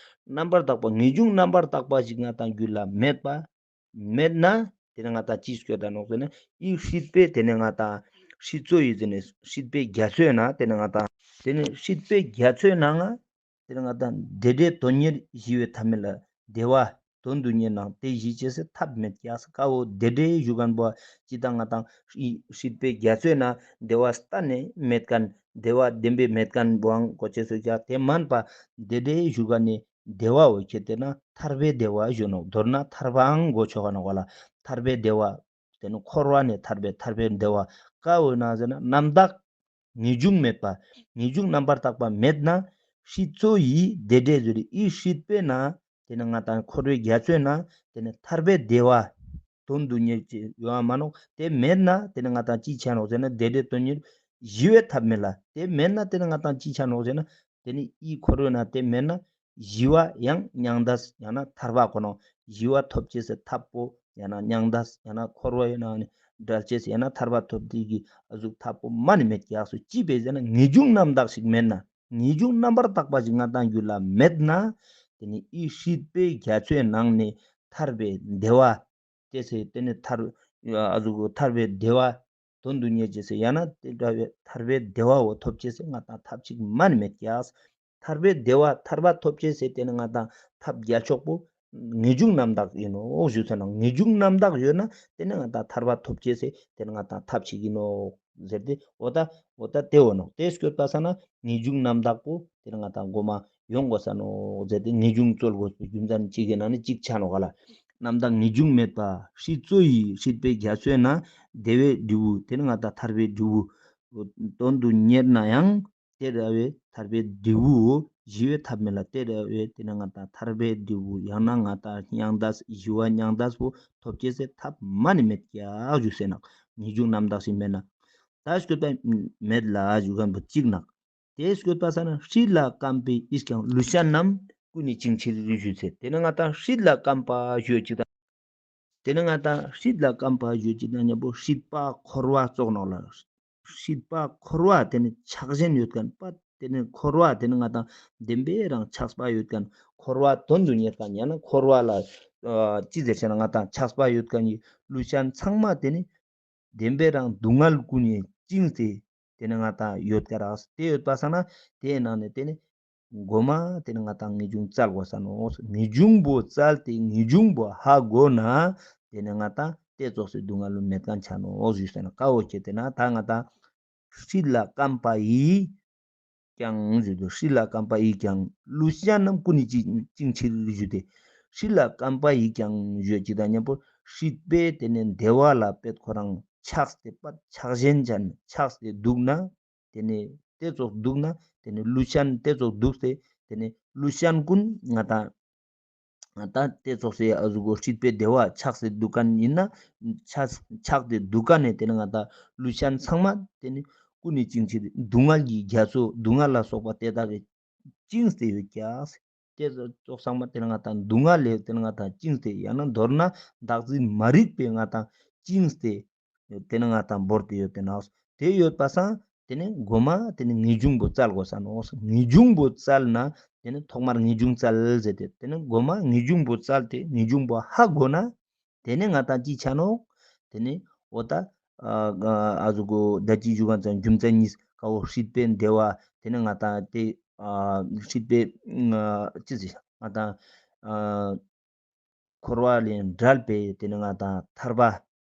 རྣམ་པར་དག་པ་ངེས་འབྱུང་རྣམ་པར་དག་པ་ཞིག་ང་ཏང་རྒྱུད་ལ་མེད་པ། མེད་ན་དེ་ནས་ང་ཏང་ཅི་སྐྱོད་ད་ནོག་ཟེར་ན་ཨི་སྲིད་པའི་དེ་ནས་ང་ཏང་སྲིད་རྩོལ་ཡིས་ཟེར་ནས་སྲིད་པའི་རྒྱ་མཚོའི་ནང་དེ་ནས་ང་ཏང་དེ་ནས་སྲིད་པའི་རྒྱ་མཚོའི་ནང་ང་དེ་ནས་ང་ཏང་བདེ་འབྲས་དོན་གཉེར་ཞི་བའི་ཐབས་མེད་ལ་བདེ་བ་དོན་དུ་གཉེར་ནང་དེ་ཞི་ཅེས་སི་ཐབས་མེད་ཀྱག་ས་ཀ་བོ་བདེ་འབྲས་ཞུ་མཁན་པོ་ཅི་ད་ང་ཏང་ཨི་སྲིད་པའི་རྒྱ་མཚོའི་ནང་བདེ་བ་གཏན་ནས་མེད་མཁན་བདེ་བ་བདེན་པའི་མེད་མཁན་པོའང་གོ་ཅེས་སུ་ཀྱག་དེ་མན་པ་བདེ་འབྲས་ཞུ་མཁན་ནི་བདེ་བ་བོ་ཁྱེར་ཏེ་ན་ཐར་པའི་བདེ་བ་ཞུ་ནོག་མདོར་ན་ཐར་པའང་གོ་ཆོག་ག་ནོག་ག་ལ། ཐར་པའི་བདེ་བ། དེ་ནི་འཁོར་བ་ནས་ཐར་པའི་ཐར་པའི་བདེ་བ་ཀ་བོ་ན་ཟེར་ན་རྣམ་དག་ངེས་འབྱུང་མེད་པ། ངེས་འབྱུང་རྣམ་པར་དག་པ་མེད་ན་སྲིད་རྩོལ་ཡིས་བདེ་འབྲས་ཟེར་ཨི་སྲིད་པའི་ནང་དེ་ནི་ང་ཏང་འཁོར་བའི་རྒྱ་མཚོའི་ནང་དེ་ནི་ཐར་པའི་བདེ་བ་དོན་དུ་གཉེར་ཅེས་ཡོང་བ་མ་ནོག་དེ་མེད་ན་དེ་ནི་ང་ཏང་ཅི་ཆ་ནོག་ཟེར་ན་བདེ་འབྲས་དོན་གཉེར་ཞི་བའི་ཐབས་མེད་ལ་དེ་མེད་ན་དེ་ནི་ང་ཏང་ཅི་ཆ་ནོག་ཟེར་ན་དེ་ནི་ཨི་འཁོར་བའི་ནང་དེ་མེད་ན་ཞི་བ་ཡང་མྱང་འདས་ཡང་ན་ཐར་པ་གོ་ནོག་ཞི་བ་ཐོབ་ཅེས་སི་ཐབས་པོ་ཡང་ན་མྱང་འདས་ཡང་ན་འཁོར་བའི་ནང་ནས་བསྒྲལ་ཅེས་ཡང་ན་ཐར་པ་ཐོབ་དེ་གི་ཨ་ཟུག་ཐབས་པོ་མ་ནི་མེད་ཀྱག་སོ་ཅི་བས་ཟེར་ན་ངེས་འབྱུང་རྣམ་དག་ཞིག་མེད་ན་ངེས་འབྱུང་རྣམ་པར་དག་པ་ཞིག་ང་ཏང་རྒྱུད་ལ་མེད་ན་དེ་ནི་ཨི་སྲིད་པའི་རྒྱ་མཚོའི་ནང་ནས་ཐར་པའི་བདེ་བ་ཅེས་སི་དེ་ནི་ཐར་ཨ་ཟུག་ཐར་པའི་བདེ་བ་དོན་དུ་གཉེར་ཅེས་སི་ཡང་ན་དེ་འདྲ་བའི་ཐར་པའི་བདེ་བ་བོ་ཐོབ་ཅེས་སི་ང་ཏང་ཐབས་ཅིག་མ་ནི་མེད་ཀྱག་ཐར་པའི་བདེ་བ་ཐར་པ་ཐོབ་ཅེས་སི་དེ་ནི་ང་ཏང་ཐབས་རྒྱལ་ཤོས་པོ་ངེས་འབྱུང་རྣམ་དག་ཡིན་ནོག་ཞུ་ཟེར་ན་ངེས་འབྱུང་རྣམ་དག་ཡོད་ན་དེ་ནི་ང་ཏང་ཐར་པ་ཐོབ་ཅེས་སི་དེ་ནི་ང་ཏང་ཐབས་ཅིག་ཡིན་ནོག་ཟེར་ཏེ་འོ་ད་འོ་ད་དེ་འོ་ནོག་དེ་སྐྱོད་པ་ས་ན་ངེས་འབྱུང་རྣམ་དག་པོ་དེ་ནི་ང་ཏང་གོ་མ་ཡོང་དགོས་ས་ནོག་ཟེར་ཏེ་ངེས་འབྱུང་རྩོལ་དགོས་པའི་རྒྱུ་མཚན་གཅིག་གི་ནང་ནས་གཅིག་ཆ་ནོག་ག་ལ། རྣམ་དག་ངེས་འབྱུང་མེད་པ་སྲིད་རྩོལ་ཡིས་སྲིད་པའི་རྒྱ་མཚོའི་ནང་བདེ་བའི་འབྲས་བུ་དེ་ནི་ང་ཏང་ཐར་པའི་འབྲས་བུ་དོན་དུ་གཉེར་ན་ཡང་དེ་འདྲ་བའི་ཐར་པའི་འབྲས་བུ་ཞི་བའི་ཐབས་མེད་ལ་དེ་འདྲ་བའི་དེ་ནི་ང་ཏང་ཐར་པའི་འབྲས་བུ་ཡང་ན་ང་ཏང་མྱང་འདས་ཞི་བ་མྱང་འདས་པོ་ཐོབ་ཅེས་སི་ཐབས་མ་ནི་མེད་ཀྱག་ཞུ་ཟེར་ན་ངེས་འབྱུང་རྣམ་དག་ཞིག་མེད་ན་ད་སྐྱོད་པ་མེད་ལ་ཞུ་མཁན་པོ་གཅིག་ནོག་དེ་སྐྱོད་པ་ས་ན་སྲིད་ལ་བརྐམ་པའི་ཡིས་ཀྱང་ལུས་ཅན་རྣམས་ཀུན་ནི་བཅིངས་ཕྱིར་ཞུ་ཚེ། དེ་ནི་ང་ཏང་སྲིད་ལ་བརྐམ་པ་ཞུ་ཅིག་དང་། དེ་ནི་ང་ཏང་སྲིད་ལ་བརྐམ་པ་ཞུ་ཅིག་དང་མཉམ་པོ་སྲིད་པ་འཁོར་བ་ཙོགས་ནོག་ལ། སྲིད་པ་འཁོར་བ་དེ་ནི་ཆགས་ཞེན་ཡོད་མཁན་པ་དེ་ནི་འཁོར་བ་དེ་ནི་ང་ཏང་བདེན་པའི་རང་ཆགས་པ་ཡོད་མཁན་འཁོར་བ་དོན་དུ་གཉེར་མཁན་ཡང་ན་འཁོར་བ་ལ་ཅི་ཟེར་ཆ་ན་ང་ཏང་ཆགས་པ་ཡོད་མཁན་གྱི་ལུས་ཅན་ཚང་མ་དེ་ནི་བདེན་པའི་རང་སྡུག་བསྔལ་ཀུན་ནས་བཅིངས་ཏེ་དེ་ནི་ང་ཏང་ཡོད་ཀ་རག་དེ་ཡོད་པ་ས་ན་དེའི་ནང་ནས་དེ་ནི་མགོ་མ་དེ་ནི་ང་ཏང་ངེས་འབྱུང་བཙལ་དགོས་ས་ནོག་ངེས་འབྱུང་པོ་བཙལ་ཏེ་ངེས་འབྱུང་པོ་ཧ་གོ་ན་དེ་ནི་ང་ཏང་དེ་ཙོགས་སི་སྡུག་བསྔལ་ལུ་མེད་མཁན་ཆ་ནོག་ཞུས་ཟེར་ན་ཀ་བོ་ཁྱེར་ཏེ་ན་ད་ང་ཏང་སྲིད་ལ་བརྐམ་པ་ཡིས་ཀྱང་ཞུ་དོ། སྲིད་ལ་བརྐམ་པ་ཡིས་ཀྱང་ལུས་ཅན་རྣམས་ཀུན་ནི་བཅིངས་ཕྱིར་ཞུ་སྟེ། སྲིད་ལ་བརྐམ་པ་ཡིས་ཀྱང་ཞུ་ཅིག་དང་མཉམ་པོ་སྲིད་པའི་དེ་ནི་བདེ་བ་ལ་དཔེ་ཁོ་རང་ཆགས་ཏེ་པ་ཆགས་ཞེན་ཅན་ཆགས་ཏེ་འདུག་ན་དེ་ནི་དེ་ཙོགས་འདུག་ན་དེ་ནི་ལུས་ཅན་དེ་ཙོགས་འདུག་སྟེ་དེ་ནི་ལུས་ཅན་ཀུན་ང་ཏང་ད་དེ་ཙོགས་སེ་ཨ་ཟུག་གོ་སྲིད་པའི་བདེ་བ་ཆགས་སེ་འདུག་མཁན་ཡིན་ན་ཆགས་ཆགས་ཏེ་འདུག་མཁན་ནི་དེ་ནི་ང་ཏང་ལུས་ཅན་ཚང་མ་དེ་ནི་ ཀུན་ནས་བཅིངས་ཏེ་སྡུག་བསྔལ་གྱི་རྒྱ་མཚོ་སྡུག་བསྔལ་ལ་སོགས་པ་དེ་དག་གིས་བཅིངས་ཏེ་ཡོད་ཀྱག། དེ་ཙོགས་ཚང་མ་དེ་ནི་ང་ཏང་སྡུག་བསྔལ་ལས་དེ་ནི་ང་ཏང་བཅིངས་ཏེ་ཡང་ན་མདོར་ན་བདག་འཛིན་མ་རིག་པས་ང་ཏང་བཅིངས་ཏེ་དེ་ནི་ང་ཏང་བོར་ཏེ་ཡོད་དེ་ནོག། དེ་ཡོད་པ་སང་དེ་ནི་གོ་མ་དེ་ནི་ངེས་འབྱུང་པོ་བཙལ་དགོས་ས་ནོག། ངེས་འབྱུང་པོ་བཙལ་ན་དེ་ནི་ཐོག་མར་ངེས་འབྱུང་བཙལ་ཟེར་ཏེ་དེ་ནི་གོ་མ་ངེས་འབྱུང་པོ་བཙལ་ཏེ་ངེས་འབྱུང་པོ་ཧ་གོ་ན་དེ་ནི་ང་ཏང་ཅི་ཆ་ནོག། དེ་ནི་འོ་ད་ཨ་ཨ་ཟུག་གོ་ད་ཅི་ཞུ་ག་ཙང་རྒྱུ་མཚན་གཉིས་ཀ་བོ་སྲིད་པའི་བདེ་བ་དེ་ནི་ང་ཏང་དེ་ཨ་སྲིད་པའི་ཨ་ཅི་ཟེར་ང་ཏང་ཨ་འཁོར་བ་ལས་བྲལ་བའི་དེ་ནི་ང་ཏང་ཐར་པ་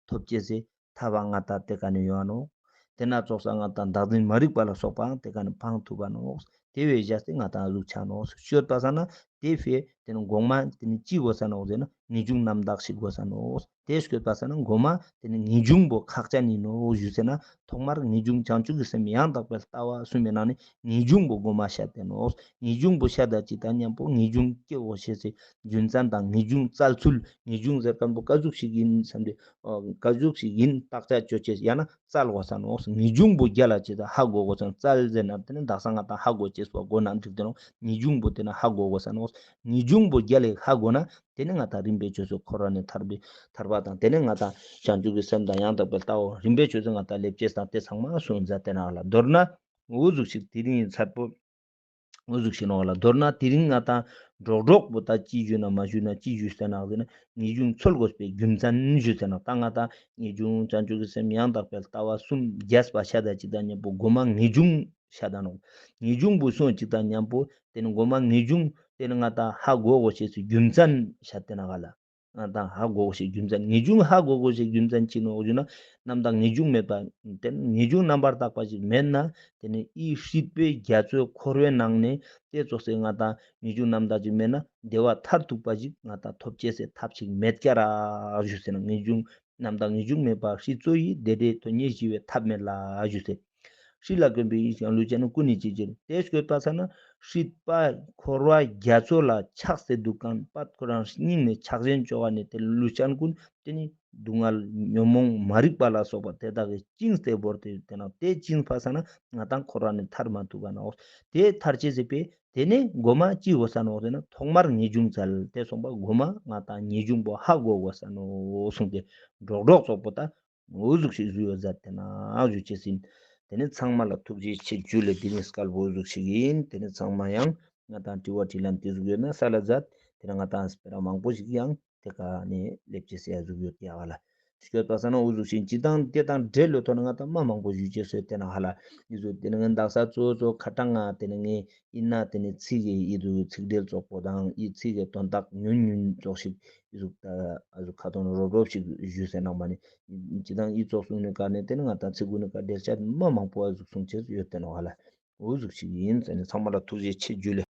ཐོབ་ཅེས་སི་ཐབས་ང་ཏང་དེ་ཀ་ནི་ཡོང་ནོག། དེ་ན་ཙོགས་ས་ང་ཏང་བདག་འཛིན་མ་རིག་པ་ལ་སོགས་པའང་དེ་ཀ་ནི་སྤང་ཐུབ་པ་ནོག། དེ་བས་བཞག་སྟེ་ང་ཏང་ཟུག་ཆ་ནོག། ཤོད་པ་ས་ན་དེ་བས་དེ་ནི་གོང་མ་དེ་ནི་ཅི་དགོས་ས་ནོག་ཟེར་ན་ངེས་འབྱུང་རྣམ་དག་ཤེས་དགོས་ས་ནོག། དེ་ཤོད་པ་ས་ན་གོང་མ་དེ་ནི་ངེས་འབྱུང་པོ་ཁག་ཅན་ཡིན་ནོག་ཞུ་ཟེར་ན་ཐོག་མར་ངེས་འབྱུང་བྱང་ཆུབ་ཀྱི་སེམས་ཡང་དག་པའི་ལྟ་བ་གསུམ་མི་ནང་ནས་ངེས་འབྱུང་པོ་གོ་མ་བཤད་དེ་ནོག། ངེས་འབྱུང་པོ་བཤད་ད་ཅིག་དང་མཉམ་པོ་ངེས་འབྱུང་སྐྱེ་བོ་ཤེས་སི་རྒྱུ་མཚན་དང་ངེས་འབྱུང་བཙལ་ཚུལ་ངེས་འབྱུང་ཟེར་མཁན་པོ་ཀ་ཟུག་ཞིག་ཡིན་བསམ་སྟེ་ཨ་ཀ་ཟུག་ཞིག་ཡིན་བརྟག་དཔྱད་ཅོ་ཅེས་ཡང་ན་བཙལ་དགོས་ས་ནོག། ངེས་འབྱུང་པོ་རྒྱལ་ལ་ཅི་ད་ཧ་གོ་དགོས་ས་ནོག། བཙལ་ཟེར་ན་དེ་ནི་དག་ས་ང་ཏང་ཧ་གོ་ཅེས་པོ་གོ་ན་འགྲིག་དེ་ནོག། ངེས་འབྱུང་པོ་དེ་ནི་ཧ་གོ་དགོས་ས་ནོག། ངེས་འབྱུང་པོ་རྒྱལ་ལ་ཧ་གོ་ན་དེ་ནི་ང་ཏང་རིམ་པས་ཆོས་སུ་འཁོར་བ་ནས་ཐར་པའི་ཐར་པ་དང་དེ་ནི་ང་ཏང་བྱང་ཆུབ་ཀྱི་སེམས་དང་ཡང་དག་པའི་ལྟ་བ་རིམ་པས་ཆོས་སུ་ང་ཏང་སླེབས་ཅེས་དང་དེ་ཚང་མ་གསུངས་མཛད་དེ་ནོག་ལ། མདོར་ན་འུ་ཟུག་ཞིག་དེ་རིང་ཚར་པོ་འུ་ཟུག་ཞིག་ནོག་ལ། མདོར་ན་དེ་རིང་ང་ཏང་སྒྲོག་སྒྲོག་པོ་ད་ཅི་ཞུས་ན་མ་ཞུས་ན་ཅི་ཞུས་ཟེར་ན་ཟེར་ན་ངེས་འབྱུང་འཚོལ་དགོས་པའི་རྒྱུ་མཚན་ཞུས་ཟེར་ན་ད་ང་ཏང་ངེས་འབྱུང་བྱང་ཆུབ་ཀྱི་སེམས་ཡང་དག་པའི་ལྟ་བ་གསུམ་རྒྱས་པ་བཤད་ད་ཅིག་དང་མཉམ་པོ་གོ་མ་ངེས་འབྱུང་བཤད་ད་ནོག། ངེས་འབྱུང་པོ་གསུངས་ཅིག་དང་མཉམ་པོ་དེ་ནི་གོ་མ་ངེས་འབྱུང་དེ་ནི་ང་ཏང་ཧ་གོ་དགོས་ཤེས་སི་རྒྱུ་མཚན་བཤད་དེ་ན་ག་ལ། ང་ཏང་ཧ་གོ་དགོས་ཤེས་རྒྱུ་མཚན་ངེས་འབྱུང་ཧ་གོ་དགོས་ཤེས་རྒྱུ་མཚན་ཅི་ནོག་ཞུ་ན་རྣམ་དག་ངེས་འབྱུང་མེད་པ་དེ་ནི་ངེས་འབྱུང་རྣམ་པར་དག་པ་ཞིག་མེད་ན་དེ་ནི་འི་སྲིད་པའི་རྒྱ་མཚོའི་འཁོར་བའི་ནང་ནས་དེ་ཙོགས་སེ་ང་ཏང་ངེས་འབྱུང་རྣམ་དག་ཅིག་མེད་ན་བདེ་བ་མཐར་ཐུག་པ་ཞིག་ང་ཏང་ཐོབ་ཅེས་སི་ཐབས་ཤིག་མེད་ཀྱ་ར་ཞུ་ཟེར་ན་ངེས་འབྱུང་རྣམ་དག་ངེས་འབྱུང་མེད་པ་སྲིད་མཚོ་ཡི་བདེ་འབྲས་དོན་གཉེར་ཞི་བའི་ཐབས་མེད་ལ་ཞུ་ཟེར། སྲིད་ལ་གོམས་པའི་ཡིད་ཀྱང་ལུས་ཅན་ཀུན་ནས་བསྐྱེད་ཅིང་། དེ་ཤོད་པ་ས་ན་སྲིད་པ་འཁོར་བ་རྒྱ་མཚོ་ལ་ཆགས་སེ་འདུག་གམ་པད་ཁོ་རང་སྙིང་ནས་ཆགས་ཞེན་བཅོ་བ་ནི་དེ་ལུས་ཅན་ཀུན་དེ་ནི་སྡུག་བསྔལ་ཉོན་མོངས་མ་རིག་པ་ལ་སོགས་པ་དེ་དག་གིས་བཅིངས་ཏེ་བོར་ཏེ་དེ་ན་དེ་བཅིངས་པ་ས་ན་ང་ཏང་འཁོར་བ་ནས་ཐར་མ་ཐུབ་པ་ནོག། དེ་ཐར་ཅེས་སི་ཕིའ་དེ་ནི་གོ་མ་ཅི་དགོས་ས་ནོག་ཟེར་ན་ཐོག་མར་ངེས་འབྱུང་བཙལ། དེ་སོང་པ་གོ་མ་ང་ཏང་ངེས་འབྱུང་པོ་ཧ་གོ་དགོས་ས་ནོག་གསུངས་ཏེ་སྒྲོག་སྒྲོག་ཙོགས་པོ་ད། འོ་ཟུག་ཞིག་བཟོས་ཡོད་ཟེར་ཏེ་ན་བཟོ་ཅེས་ཡིན། དེ་ནས་ཚང་མ་ལ་ཐུགས་རྗེ་ཆེ་ཞུ་ལེ། དེ་རིང་སྐལ་པོ་འོ་ཟུག་ཞིག་ཡིན། དེ་ནས་ཚང་མ་ཡང་ང་ཏང་དྲི་བ་དྲིས་ལན་དེ་ཟུག་ཡོད་ན་སལ་ལ་མཛད། དེ་ནས་ང་ཏང་སྤེ་ར་མང་པོ་ཞིག་ཡང་དེ་ཀ་ནས་སླེབས་ཅེས་ཡ་ཟུག་ཡོད་ཀྱག་ལ། ཤོད་པ་ས་ན་འོ་ཟུག་ཞིག་ཅི་དང་དེ་དང་འབྲེལ་ལོ་ཐོག་ནས་ང་ཏང་མ་མང་པོ་ཞུ་ཅེས་ཡོད་ཏེ་ན་ཧ་ལ། ཡི་ཟུག་དེ་ནས་ངས་འདག་ས་གཙོ་གཙོ་ཁ་གྲངས་ང་དེ་ནས་ངས་ཡིན་ན་དེ་ནས་ཚིག་གི་ཡི་ཟུག་ཚིག་འགྲེལ་ཙོགས་པོ་དང་ཡི་ཚིག་གི་དོན་དག་ཉུང་ཉུང་ཙོགས་ཤིག་ཡི་ཟུག་ད་ཨ་ཟུག་ཁ་ཐོག་ནས་རོབ་རོབ་ཞིག་ཞུས་ཟེར་ནང་མ་ནི། ཅི་དང་ཡི་ཙོགས་གསུངས་ནས་ཀ་ནས་དེ་ནས་ང་ཏང་ཚིག་གུན་ནས་ཀ་འགྲེལ་བཤད་མ་མང་པོ་ཨ་ཟུག་གསུང་ཅེས་ཡོད་ཏེ་ན་ཧ་ལ། འོ་ཟུག་ཞིག་ཡིན་ཟེར་ནས་ཚང་མ་ལ་ཐུགས་རྗེ་ཆེ་ཞུ་ལེ།